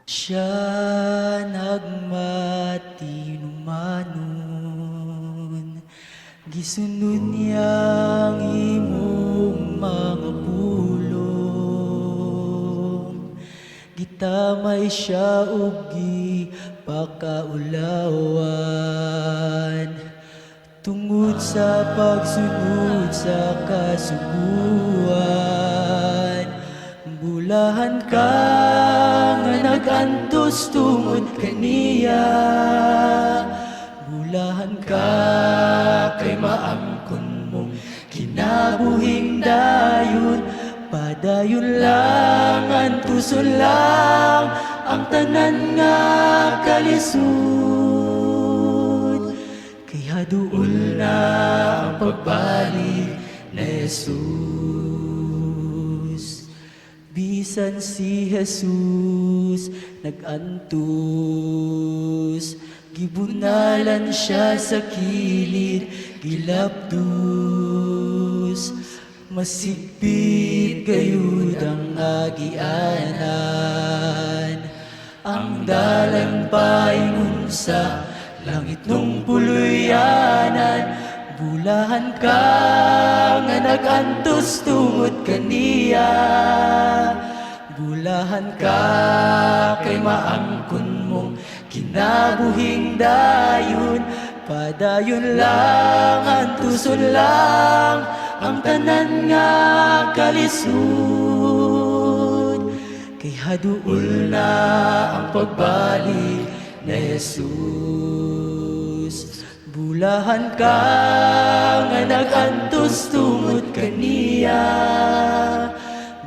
Siya nagmatinumanon, gisunod niya ang imong mga pulong. Gitamay siya og gipakaulawan tungod sa pagsunod sa kasuguan. Bulahan ka nga nag-antos tungod kaniya. Bulahan ka kay maangkon mong kinabuhing dayon. Padayon lang, antuson lang ang tanan nga kalisod, kay haduol na ang pagbalik ni Jesus. Bisan si Jesus nag-antos, gibunalan siya sa kilid, gilapdos. Masigpit gayud ang agianan, ang dalan paingon sa langit nung puluyanan. Bulahan ka nga nag-antos tungod kaniya. Bulahan ka kay maangkon mong kinabuhing dayon. Padayon lang, antuson lang ang tanan nga kalisod, kay haduol na ang pagbalik ni Jesus. Bulahan ka nga nag-antos tungod kaniya.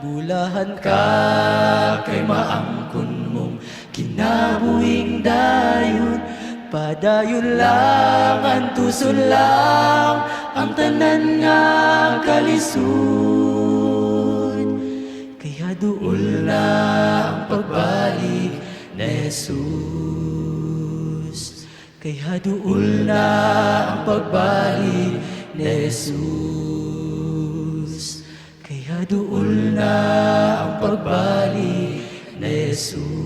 Bulahan ka kay maangkon mong kinabuhing dayon. Padayon lang, antuson lang ang tanan nga kalisod, kay haduol na ang pagbalik ni Jesus. Kay haduol na ang pagbalik ni Jesus. Kay haduol na ang pagbalik ni Jesus.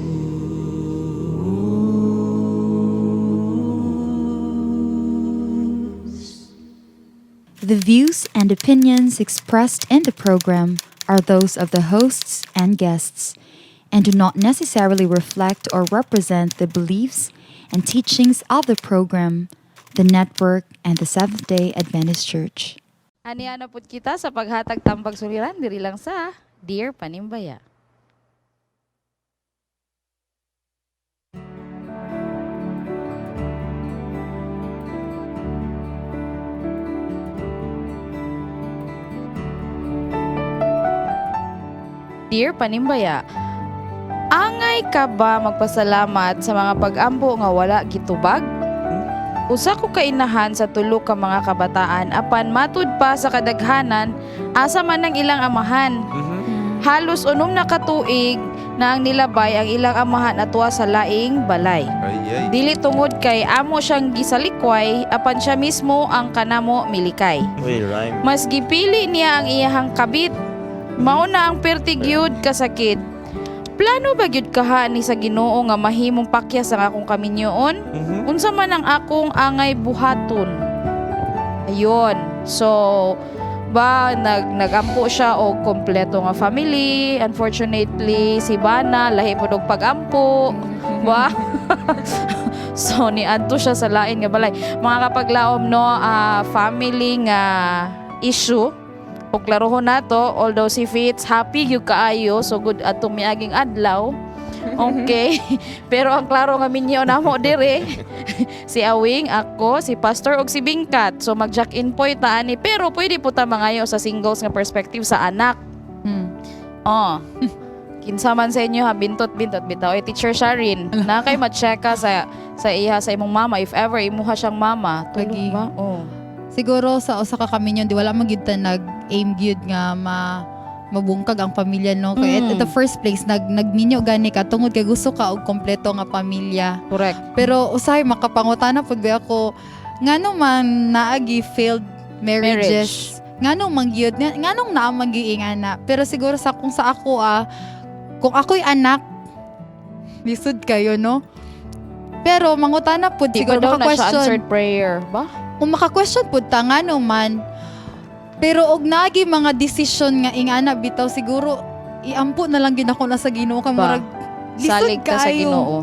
The views and opinions expressed in the program are those of the hosts and guests and do not necessarily reflect or represent the beliefs and teachings of the program, the network, and the Seventh day Adventist Church. Aniya na pud kita sa paghatag tambag suliran diri lang sa Dear Panimbaya. Dear Panimbaya, angay ka ba magpasalamat sa mga pag-ampo nga wala gitubag? Usa ko kainahan sa tulo ka mga kabataan apan matud pa sa kadaghanan asa man ang ilang amahan. Halos 6 na katuig na ang nilabay ang ilang amahan atua sa laing balay. Ay, ay. Dili tungod kay amo siyang gisalikway apan siya mismo ang kanamo milikay. Uy, rhyme. Mas gipili niya ang iyahang kabit. Mao na ang perti gyud kasakit. Plano ba gyud kaha ni sa Ginoo nga mahimong pakyas ang akong kaminyoon? Unsa man ang akong angay buhaton? Ayun. So ba nagampo siya og kompleto nga family. Unfortunately, si Bana lahi pud og pag-ampo. Ba? So niadto siya sa lain nga balay. Mga kapaglaom no, family nga issue. O klarohon nato, although si Fitz happy gyud kaayo, so good atong miaging adlaw. Okay. Pero ang klaro nga minyo namo dire si Awing, ako, si Pastor ug si Bingkat. So mag-jack in po ta ani, pero pwede po ta mangayo sa singles nga perspective sa anak. Oh. Kinsa man sa inyo ha, bintot-bintot bitaw. Eh, Teacher Sharin, na kay ma-checka sa iha sa imong mama if ever imuha siyang mama. Tulog ba? Oh. Siguro sa usa ka kaminyon di wala man gyud ta nag-aim gyud nga mabungkag ang pamilya no kay at the first place nagminyo gani ka tungod kay gusto ka og kompleto nga pamilya. Correct. Pero usahay makapangutana pud ba ako ngano man naagi failed marriages. Nganong man gyud nganong naa man gyud ingana. Pero siguro sa kung sa ako kung ako'y anak lisod kayo no. Pero mangutana pud Di siguro pa daw na siya maka-question. answered prayer ba? Kung maka-question pud ta ngano man. Pero og naagi mga desisyon nga ingana bitaw siguro iampo na lang gid ako na sa Ginoo kay Ba? murag Lisod Salig ka sa kaayo. Ginoo.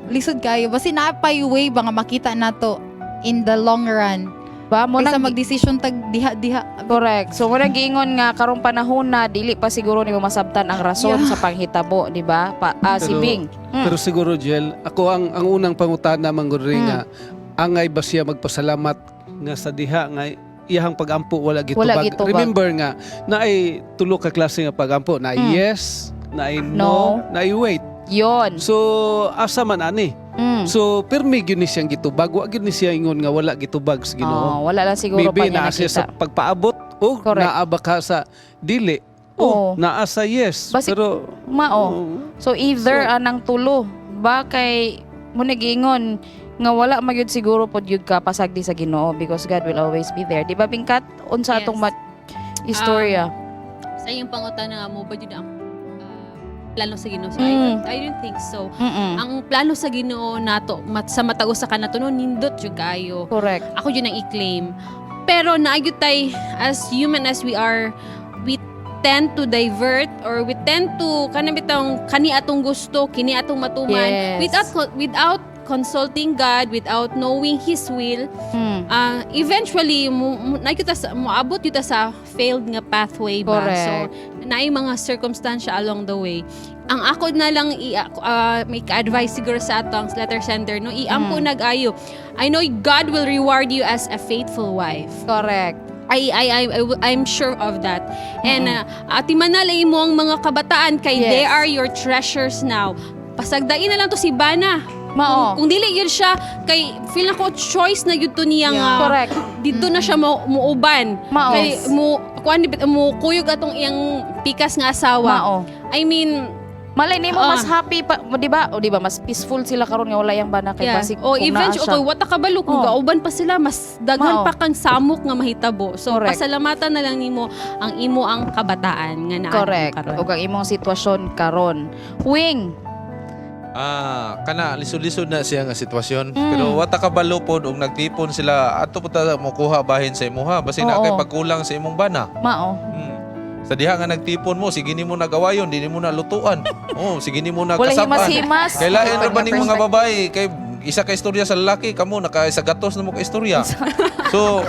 Lisod kayo. Basta naa pay way ba nga makita nato in the long run. Ba mo Kaysa nang magdesisyon tag diha-diha. Correct. So muna giingon nga karong panahon na dili pa siguro nimo masabtan ang rason sa panghitabo, di ba? Pa, si Bing. Pero siguro, Jel, ako ang unang pangutana man gud rin nga angay ba siya magpasalamat nga sa diha nga iyahang pagampo wala gitubag. Wala gitubag. Remember nga naay tulo ka klase nga pagampo, naay yes, naay no, naay wait. Yon. So asa man ani? So pirmi gyud ni siyang gitubag, wa gyud ni siya ingon nga wala gitubag sa Ginoo. Oh, wala lang siguro Maybe pa niya naa siya sa nakita. pagpaabot o naa ba ka sa dili Oo. o naa sa yes. Pero Mao. So either anang tulo ba kay mo nagiingon nga wala magyud siguro pod gyud ka pasagdi sa Ginoo because God will always be there. Di ba, Bingkat? Unsa atong istorya? Sa iyong pangutana nga mo ba jud ang plano sa Ginoo? So, I don't think so. Ang plano sa Ginoo nato sa matag usa ka nato no, nindot jud kayo. Correct. Ako jud ang i-claim. Pero naayud tay, as human as we are, we tend to divert or we tend to kanang bitong kani atong gusto, kini atong matuman without consulting God, without knowing His will. Eventually mo nakita sa moabot yuta sa failed nga pathway ba. So naay mga circumstansya along the way. Ang ako na lang i may ka-advise siguro sa ato ang letter sender no, iampo nag-ayo. I know God will reward you as a faithful wife. I'm sure of that. And ati manalay mo ang mga kabataan kay they are your treasures now. Pasagdain na lang to si Bana. Mao. Kung dili yun siya kay feel nako choice na yun to niya nga dito na siya mo muuban. Mao. Kay mo kuan mo kuyog atong iyang pikas nga asawa. Mao. I mean, malay nimo mas happy pa, di ba? O di ba mas peaceful sila karon nga wala yang bana kay basig O kung naa eventually, siya. okay, wata kabalo kung gauban pa sila, mas daghan Mao. pa kang samok nga mahitabo. So pasalamatan na lang nimo ang imo ang kabataan nga naa karon. Ug ang imong sitwasyon karon. Wing. Kana lisod-lisod na siya nga sitwasyon. Pero wata kabalo pod og nagtipon sila ato po ta mokuha bahin sa imuha basin na kay pagkulang sa imong bana. Mao. Sa diha nga nagtipon mo, sige nimo nagawayon, di nimo na lutuan. Oh, sige nimo na Wala kasab-an. himas-himas. Kay lain ra ba ning mga Perspective. babae kay isa ka istorya sa lalaki kamo naka sa gatos na mo ka istorya. So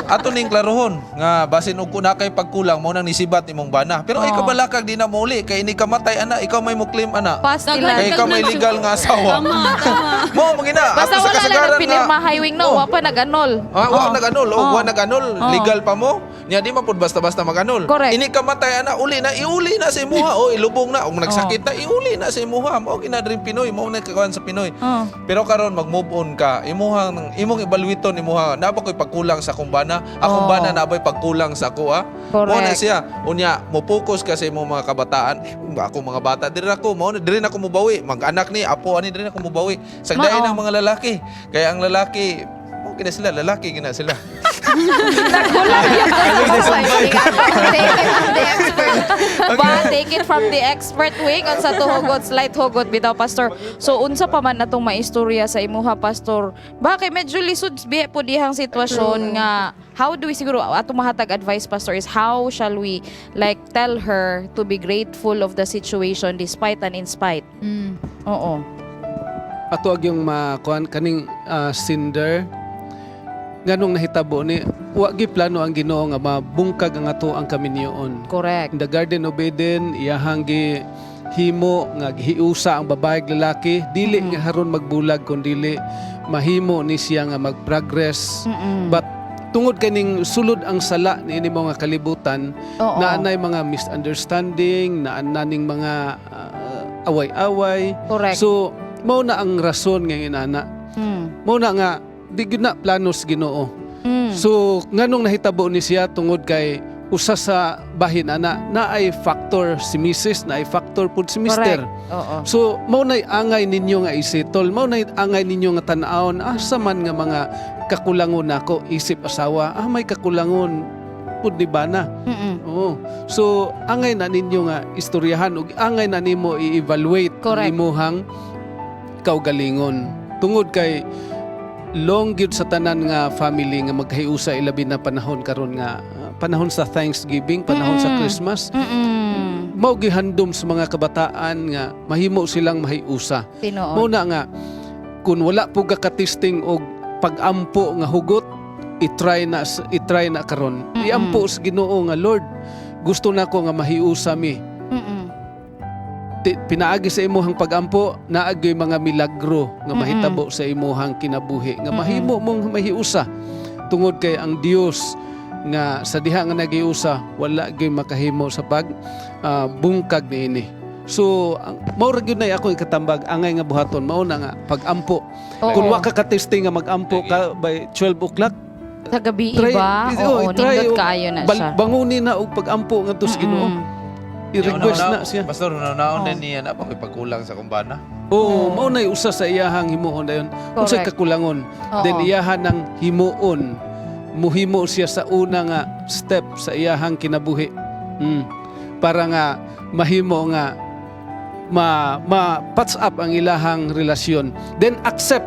ato ning klarohon nga basin og kuna kay pagkulang mo nang nisibat imong bana. Pero ay kabalakag di na mouli kay ini kamatay ana, ikaw may mo claim ana. Pasti lang. Kay ikaw may legal nga asawa. Tama, tama. Mo mangina Basta ato sa wala lang kasagaran nga nagpinirmahay, Wing, no? Wa pa nag-anol. Ah, wa nag-anol, oh, wa nag-anol, legal pa mo. Nya di man pud basta-basta mag-anol. Ini kamatay ana, uli na, iuli na sa imuha. Oh, ilubong na, og nagsakit na, iuli na sa imuha. Mao gina diri Pinoy, mao na kakuan sa Pinoy. Pero karon mag-move on ka. Imuhang imong evaluaton imuha. Naa ba ko'y pagkulang sa akong bana? Akong bana naa ba'y pagkulang sa ako ah? Mao na siya. Unya, mo focus ka sa imong mga kabataan. Eh, ako mga bata diri na ako, mao na diri na ako mobawi. Mag-anak ni apo ani diri na ako mobawi. Sagdain Mao. ang mga lalaki. Kaya ang lalaki mao gina sila, lalaki gina sila. Take it from the expert. Ba, take it from the expert, Wing, unsa to hugot, slight hugot bitaw, Pastor. So unsa pa man atong maistorya sa imuha, Pastor? Ba kay medyo lisod biya po dihang sitwasyon nga how do we siguro atong mahatag advice, Pastor, is how shall we like tell her to be grateful of the situation despite and in spite? Oo. Ato ag yung makuan kaning cinder nganong nahitabo ni wa gi plano ang Ginoo nga mabungkag ang ato ang kaminyoon. In the Garden of Eden iyahang gi himo nga gihiusa ang babae ug lalaki dili nga haron magbulag kun dili mahimo ni siya nga mag-progress. But tungod kaning sulod ang sala niini mo nga kalibutan naanay mga misunderstanding, naananing mga away-away. So mao na ang rason nga inana. Mao na nga di gyud na plano sa Ginoo. So nganong nahitabo ni siya tungod kay usa sa bahin ana naay factor si Mrs. naay factor pud si Mr. So mao nay angay ninyo nga isettle, mao nay angay ninyo nga tan-awon asa man nga mga kakulangon nako isip asawa, may kakulangon pud ni bana. Oo. So angay na ninyo nga istoryahan ug angay na nimo i-evaluate ang imuhang kaugalingon. Tungod kay long gyud sa tanan nga family nga magkahiusa ilabi na panahon karon nga panahon sa Thanksgiving, panahon sa Christmas. mao gihandom sa mga kabataan nga mahimo silang mahiusa. Tinuod. Mao na nga kung wala po ka ka-testing og pag-ampo nga hugot, i-try na karon. Iampo sa Ginoo nga, "Lord, gusto nako nga mahiusa mi." Pinaagi sa imuhang pag-ampo, naagyoy mga milagro nga mahitabo sa imuhang kinabuhi nga mahimo mong mahiusa tungod kay ang Dios nga sa diha nga nagiusa, wala gyud makahimo sa pag bungkag niini. So ang mao ra gyud na ako ikatambag, angay nga buhaton mao na nga pag-ampo. Kung wa ka ka-testing nga mag-ampo ka by 12 o'clock Sa gabi try, iba, oh, oo, try, nindot oh, kaayo na siya. Bangunin na og pag-ampo ngadto sa Ginoo. I-request na siya. Pastor, una-unaon din niya na pa pagkulang sa kumbana. Oo, mao na usa sa iyahang himuon dayon. Unsay kakulangon. Then iyahan ng himuon. Muhimo siya sa una nga step sa iyahang kinabuhi. Para nga mahimo nga ma ma patch up ang ilahang relasyon. Then accept.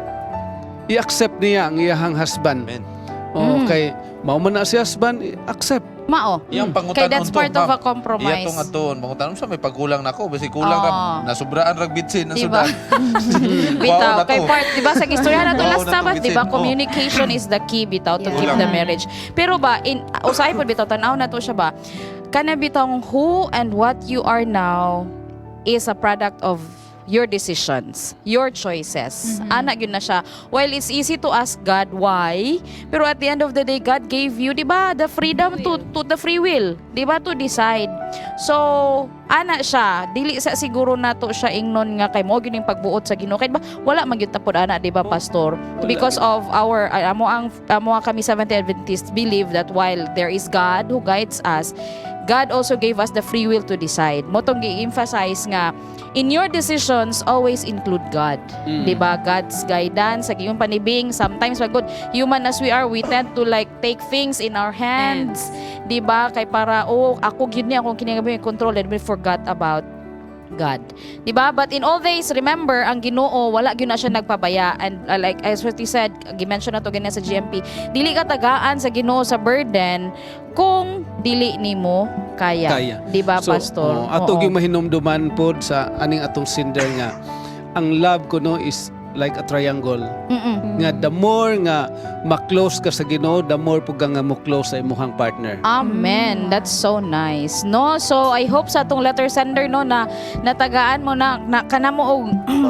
I-accept niya ang iyahang husband. Oo, kay mao man na si husband, i-accept. Mao. Iyang pangutan Kay that's part of a compromise. Iya tong atuon, pangutan sa may pagkulang nako, basi kulang ra, nasubraan rag bitsin ang Diba? sudan. Bitaw, Wow na kay to. part, di ba sa istorya na to Wow last na to, Sabbath, di ba? bitsin. Oh. Communication is the key bitaw to keep Kulang. the marriage. Pero ba in usahay pod bitaw, tan-aw na to siya ba? Kana bitong who and what you are now is a product of your decisions, your choices. Ana gyud na siya. While it's easy to ask God why, pero at the end of the day, God gave you, di ba, the freedom to the free will, di ba, to decide. So, ana siya, dili sa siguro nato siya ingnon nga kay mo gyud ning pagbuot sa Ginoo. Kay ba wala man gyud tapod ana, di ba, pastor? Because of our amo ang kami Seventh Adventists believe that while there is God who guides us, God also gave us the free will to decide. Mao tong gi-emphasize nga in your decisions always include God. 'Di ba? God's guidance sa iyong panibing. Sometimes pag good human as we are, we tend to like take things in our hands. 'Di ba? Kay para, "Oh, ako gyud ni akong kinabuhi control," and we forgot about God. 'Di ba? But in all days, remember, ang Ginoo wala gyud na siya nagpabaya, and like as what you said, gi-mention na to ganyan sa GMP, dili ka tagaan sa Ginoo sa burden kung dili nimo kaya. Kaya. 'Di ba, So, pastor? oh, ato gyud mahinumduman pod sa aning atong sender nga ang love kuno is like a triangle. Nga the more nga ma-close ka sa Ginoo, the more pud ka nga mo close sa imuhang partner. Amen. That's so nice. No, so I hope sa atong letter sender, no, na natagaan mo na, na kanamo og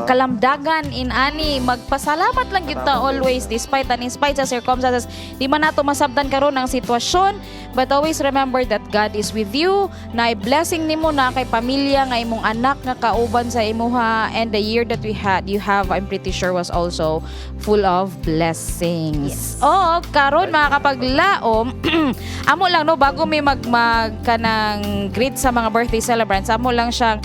kalamdagan in ani magpasalamat lang gyud ta always, despite and in spite sa circumstances. Di man nato masabtan karon ang sitwasyon, but always remember that God is with you. Na blessing nimo na kay pamilya nga imong anak nga kauban sa imuha, and the year that we had you have, I'm pretty sure, was also full of blessings. Oh, karon mga kapaglaom, amo lang, no, bago may mag, mag kanang greet sa mga birthday celebrants, amo lang siyang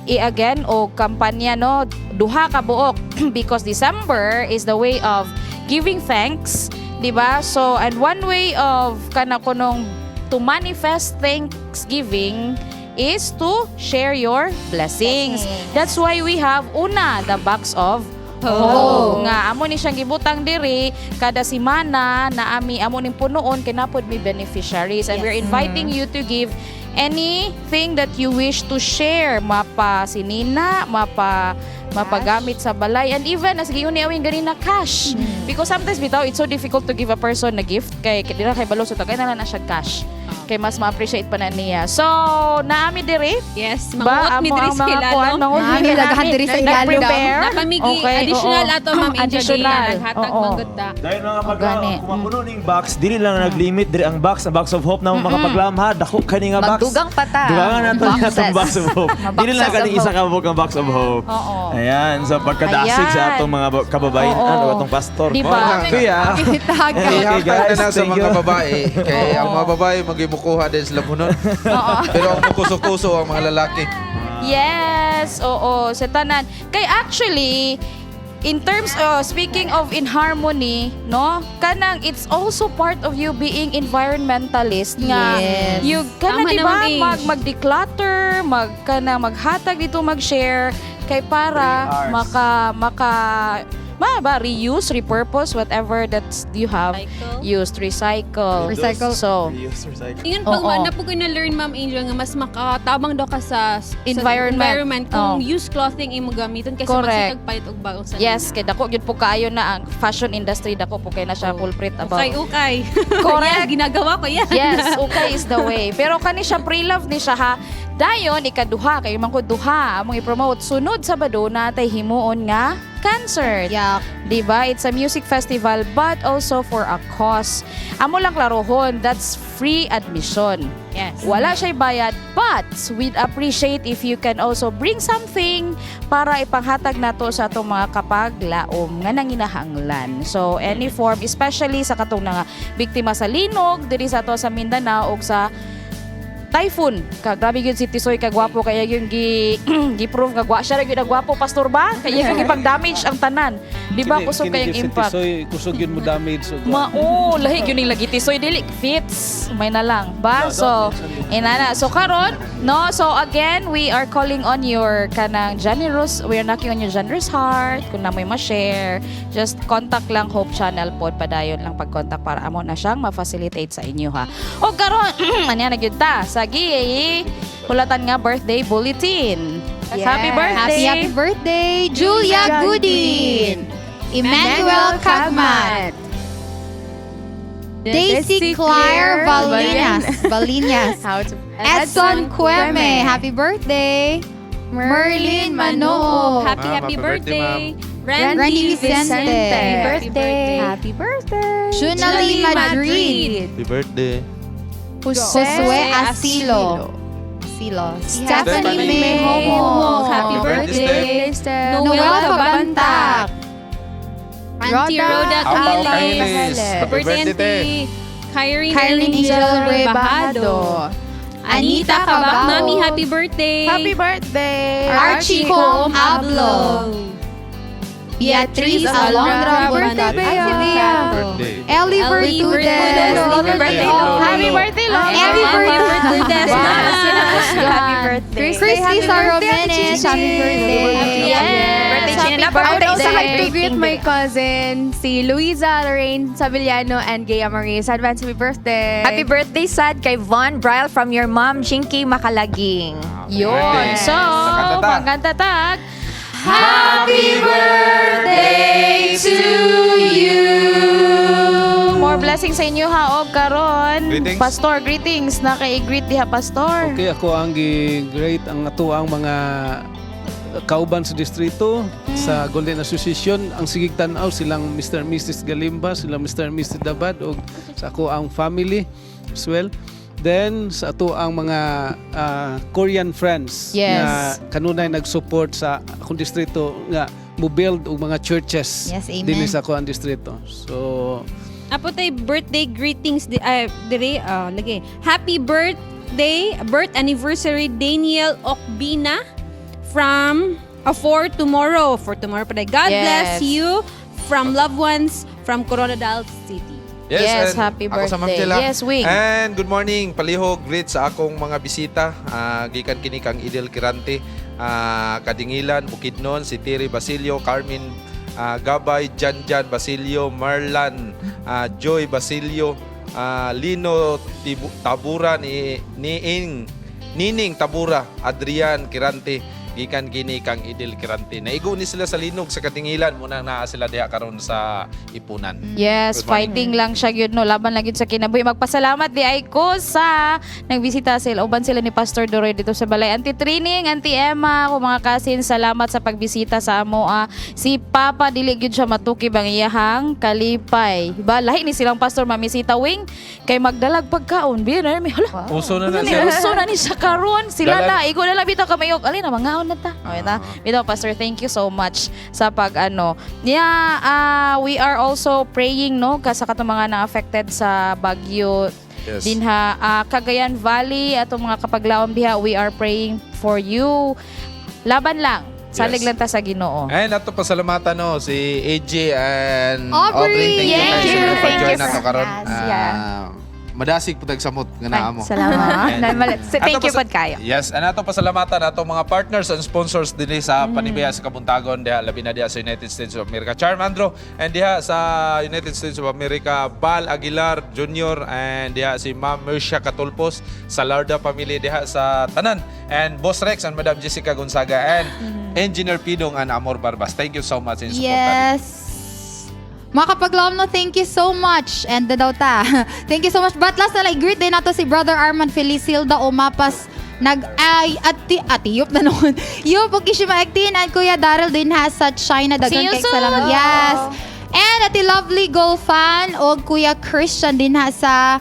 i-again o kampanya, no, duha ka buok because December is the way of giving thanks, di ba? So, and one way of kana kunong to manifest thanksgiving is to share your blessings. That's why we have una the box of hope. Hope. Nga amo ni siyang gibutang diri kada semana na ami amo ning punuon kay napod mi beneficiaries, and we're inviting you to give anything that you wish to share, mapa sinina, mapagamit sa balay, and even as giyon ni awing ganina, cash, because sometimes bitaw it's so difficult to give a person a gift kay dira kay balo, so tagay na lang na siya cash kay mas ma-appreciate pa na niya. So naami diri Yes, ba manguot mi amo diri ang sa mga Hilalom. kuan, manguot mi Naami daghan diri sa Hilalom. Nag-prepare. Nakamigi additional oo. ato, Ma'am Angel. Additional. Naghatag manggod ta. Dahil mga Gani. paglaom, kung mapuno ning box, dili lang naglimit diri ang box, ang box of hope na mga kapaglaom ha, dako kani nga box. Magdugang pa ta. Dugangan nato Boxes. atong box of hope. Dili lang Boxes kaning of isa ka buok ang box of hope. Oo. Ayan, so pagkadasig sa Ayan. atong mga kababayan, ano atong pastor. Di ba? Kuya. Hitaga. Okay, Ihatag guys, na lang sa thank mga you. babae. Kay ang mga babae magimukuha din sila punon. Pero ang mukuso-kuso ang mga lalaki. Yes, oo, sa tanan. Kay actually, in terms of speaking of in harmony, no? Kanang it's also part of you being environmentalist nga you kana, Tama di na, ba, Ma'am Ange. mag declutter, mag kana maghatag dito, mag-share kay para 3 hours. maka maka Ma ba reuse, repurpose, whatever that you have used, recycle. Recycle. So, Reuse, recycle. Ingon pag Oo. na po ko na-learn, Ma'am Angel, nga mas makatabang daw ka sa Environment. Environment kung Oo. used clothing imo gamiton kaysa Correct. magsikag palit og bagong sa Yes, kay dako gyud po kaayo na ang fashion industry, dako po kay na siya culprit about. Ukay, ukay. Correct. Yes, ginagawa ko yan. Yes, ukay is the way. Pero kani siya, pre-love ni siya ha. Dayon ikaduha kay man ko duha among i-promote sunod Sabado na tay himuon nga concert. Yeah. 'Di ba? It's a music festival but also for a cause. Amo lang klarohon, that's free admission. Yes. Wala siya'y bayad, but we'd appreciate if you can also bring something para ipanghatag nato sa atong mga kapaglaom nga nanginahanglan. So, any form, especially sa katong nga biktima sa linog, diri sa ato sa Mindanao ug sa typhoon. Ka grabe gyud si Tisoy kagwapo kaya yung gi gi-prove nga gwa siya ra gyud ang gwapo, pastor ba? Kaya yung ipang-damage ang tanan. Di ba kusog Kini kayang gyud si impact? Tisoy, kusog yun mo damage. So, Mao, lahi gyud ning lagi Tisoy dili fits. May na lang ba? So, inana. So karon, no? So again, we are calling on your kanang generous, we are knocking on your generous heart. Kung na may ma-share, just contact lang Hope Channel pod, padayon lang pag-contact para amo na siyang ma-facilitate sa inyo ha. O karon, anya na gyud ta sa gi hulatan nga birthday bulletin. Happy birthday. Happy, happy birthday, Julia Goodin, Emmanuel Kagmat, Daisy Claire Balinas, Balinas, Edson Cueme, happy birthday, Merlin Manoo, Happy, Ma'am, happy happy birthday, birthday. Randy, Randy Vicente. Happy birthday. Happy birthday. Junalie Madrid, Happy birthday. Josue Asilo, Asilo, Stephanie May Homo, Happy Happy birthday, birthday. Noel Noel Cabantac, Auntie Rhoda Apaw Kailis. Kailis. Happy Birthday, birthday, Auntie. Kyrene Kyrene Angel Angel Rebajado. Anita Kabak. Cabao. Mami, happy birthday. Happy birthday. Archie Com Ablo, Beatriz Alondra Birthday, Bea. Birthday. Ellie Ellie Vertudes. Vertudes. Happy birthday, Lolo. Happy birthday, Lolo. Happy birthday. Happy birthday. Christy Saromenes. Happy birthday. Yes. Birthday, Happy Gina. I would also like to birthday. greet my cousin, si Luisa Lorraine Savillano and Gaya Marie. Advance happy birthday. Happy birthday, sad kay Von Bryle from your mom, Jinky Makalaging. Yun. Birthday. So, Sa kanta ta. maganda tag. Happy birthday to you. More blessings sa inyo ha og karon. Greetings. Pastor, greetings na kay greet diha pastor. Okay, ako ang gi-great ang ato ang mga kauban sa distrito sa Golden Association. Ang sigig tan-aw silang Mr. and Mrs. Galimba, silang Mr. and Mrs. Dabad og sa ako ang family as well. Then sa ato ang mga Korean friends nga kanunay nag-support sa akong distrito nga mo build og mga churches Yes, amen. dinhi sa ako ang distrito. So Apo tay birthday greetings di dire lagi. Happy birthday, birth anniversary Daniel Okbina from for tomorrow. For tomorrow pa day. God bless you from loved ones from Coronadal City. Yes, and happy ako sa Ma'am birthday. Jela. Yes, Wing. And good morning. Palihog, greet sa akong mga bisita. Gikan kini kang Idel Kirante, Kadingilan, Bukidnon, si Tiri Basilio, Carmen Gabay, Janjan Basilio, Marlan, Joy Basilio, Lino Tabura ni Niing Nining Tabura, Adrian Kirante, gikan kini kang Idel Kirante. Naigo ni sila sa linog sa Kadingilan muna naa sila diha karon sa Ipunan. Yes, Good morning. fighting lang siya gyud no, laban lang gyud sa kinabuhi. Magpasalamat di ay ko sa nagbisita sila uban sila ni Pastor Doroy dito sa balay. Auntie Trining, Auntie Emma, ako mga kasin, salamat sa pagbisita sa amo. Si Papa dili gyud siya matukib ang iyahang kalipay. Ba lahi ni silang pastor mamisita wing kay magdalag pagkaon. Bi na mi hala. Uso na na Ano ni siya. uso na ni siya karon. Sila Dalag. na igo na lang bitaw kamayok. Alin na mangaon na ta. Okay na. Bitaw pastor, thank you so much sa pag ano. Yeah, we are also praying no ka sa katong mga na-affected sa bagyo dinha Cagayan Valley atong mga kapaglaom diha, we are praying for you. Laban lang. Salig lang ta sa Ginoo. And ato pasalamatan no si AJ and Aubrey. Thank you Thank guys you. sa Thank pag-join you nato so karon. much. Yeah. Madasig pud samot nga naa mo. Salamat. Thank Ato you pod kayo. Yes, and ato pasalamatan ato mga partners and sponsors dinhi sa Panibaya sa Kabuntagon diha, labi na diha sa United States of America. Charm Andro, and diha sa United States of America, Bal Aguilar Jr., and diha si Ma'am Mercia Katulpos sa Larda family diha sa tanan, and Boss Rex and Madam Jessica Gonzaga and Engineer Pidong and Amor Barbas. Thank you so much in support. Yes. Mga kapaglaom, no, thank you so much. And daw ta. Thank you so much. But last na lang, greet din nato si Brother Armand Felicilda Omapas nag ay ati atiyop na noon. Yo Pokishima Ektin and Kuya Daryl din ha sa China. See Daghang you kay soon! salamat. Yes. And Ate Lovely Golfan o Kuya Christian din ha sa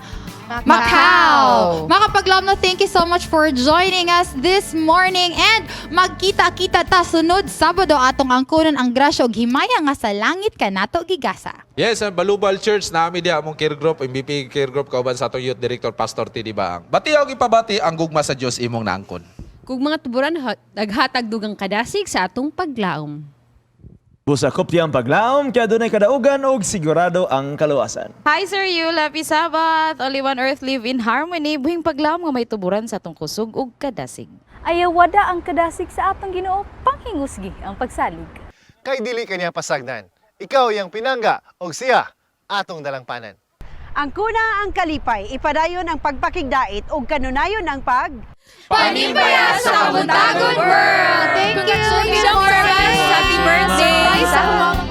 Macau. Mga kapaglaom, no, thank you so much for joining us this morning and magkita-kita ta sunod Sabado, atong angkonon ang grasya ug himaya nga sa langit kanato gigasa. Yes, ang Balubal Church nami diha among care group, MVP care group kauban sa atong youth director Pastor T. Baang. Bati og ipabati ang gugma sa Dios imong naangkon. Kung mga tuburan, naghatag dugang kadasig sa atong paglaom. Busa kopti ang paglaom, kaya dunay kadaugan og sigurado ang kaluwasan. Hi Sir Yul, happy Sabbath. Only one earth, live in harmony. Buhing paglaom nga may tuburan sa atong kusog ug kadasig. Ayawada ang kadasig sa atong Ginoo, panghingusgi ang pagsalig. Kay dili kaniya pasagdan. Ikaw iyang pinangga og siya atong dalangpanan. Ang kuna ang kalipay, ipadayon ang pagpakigdait ug kanunayon ang pag Panimbaya sa Kabuntagon World! Thank you! Congratulations, Happy birthday! Surprise sa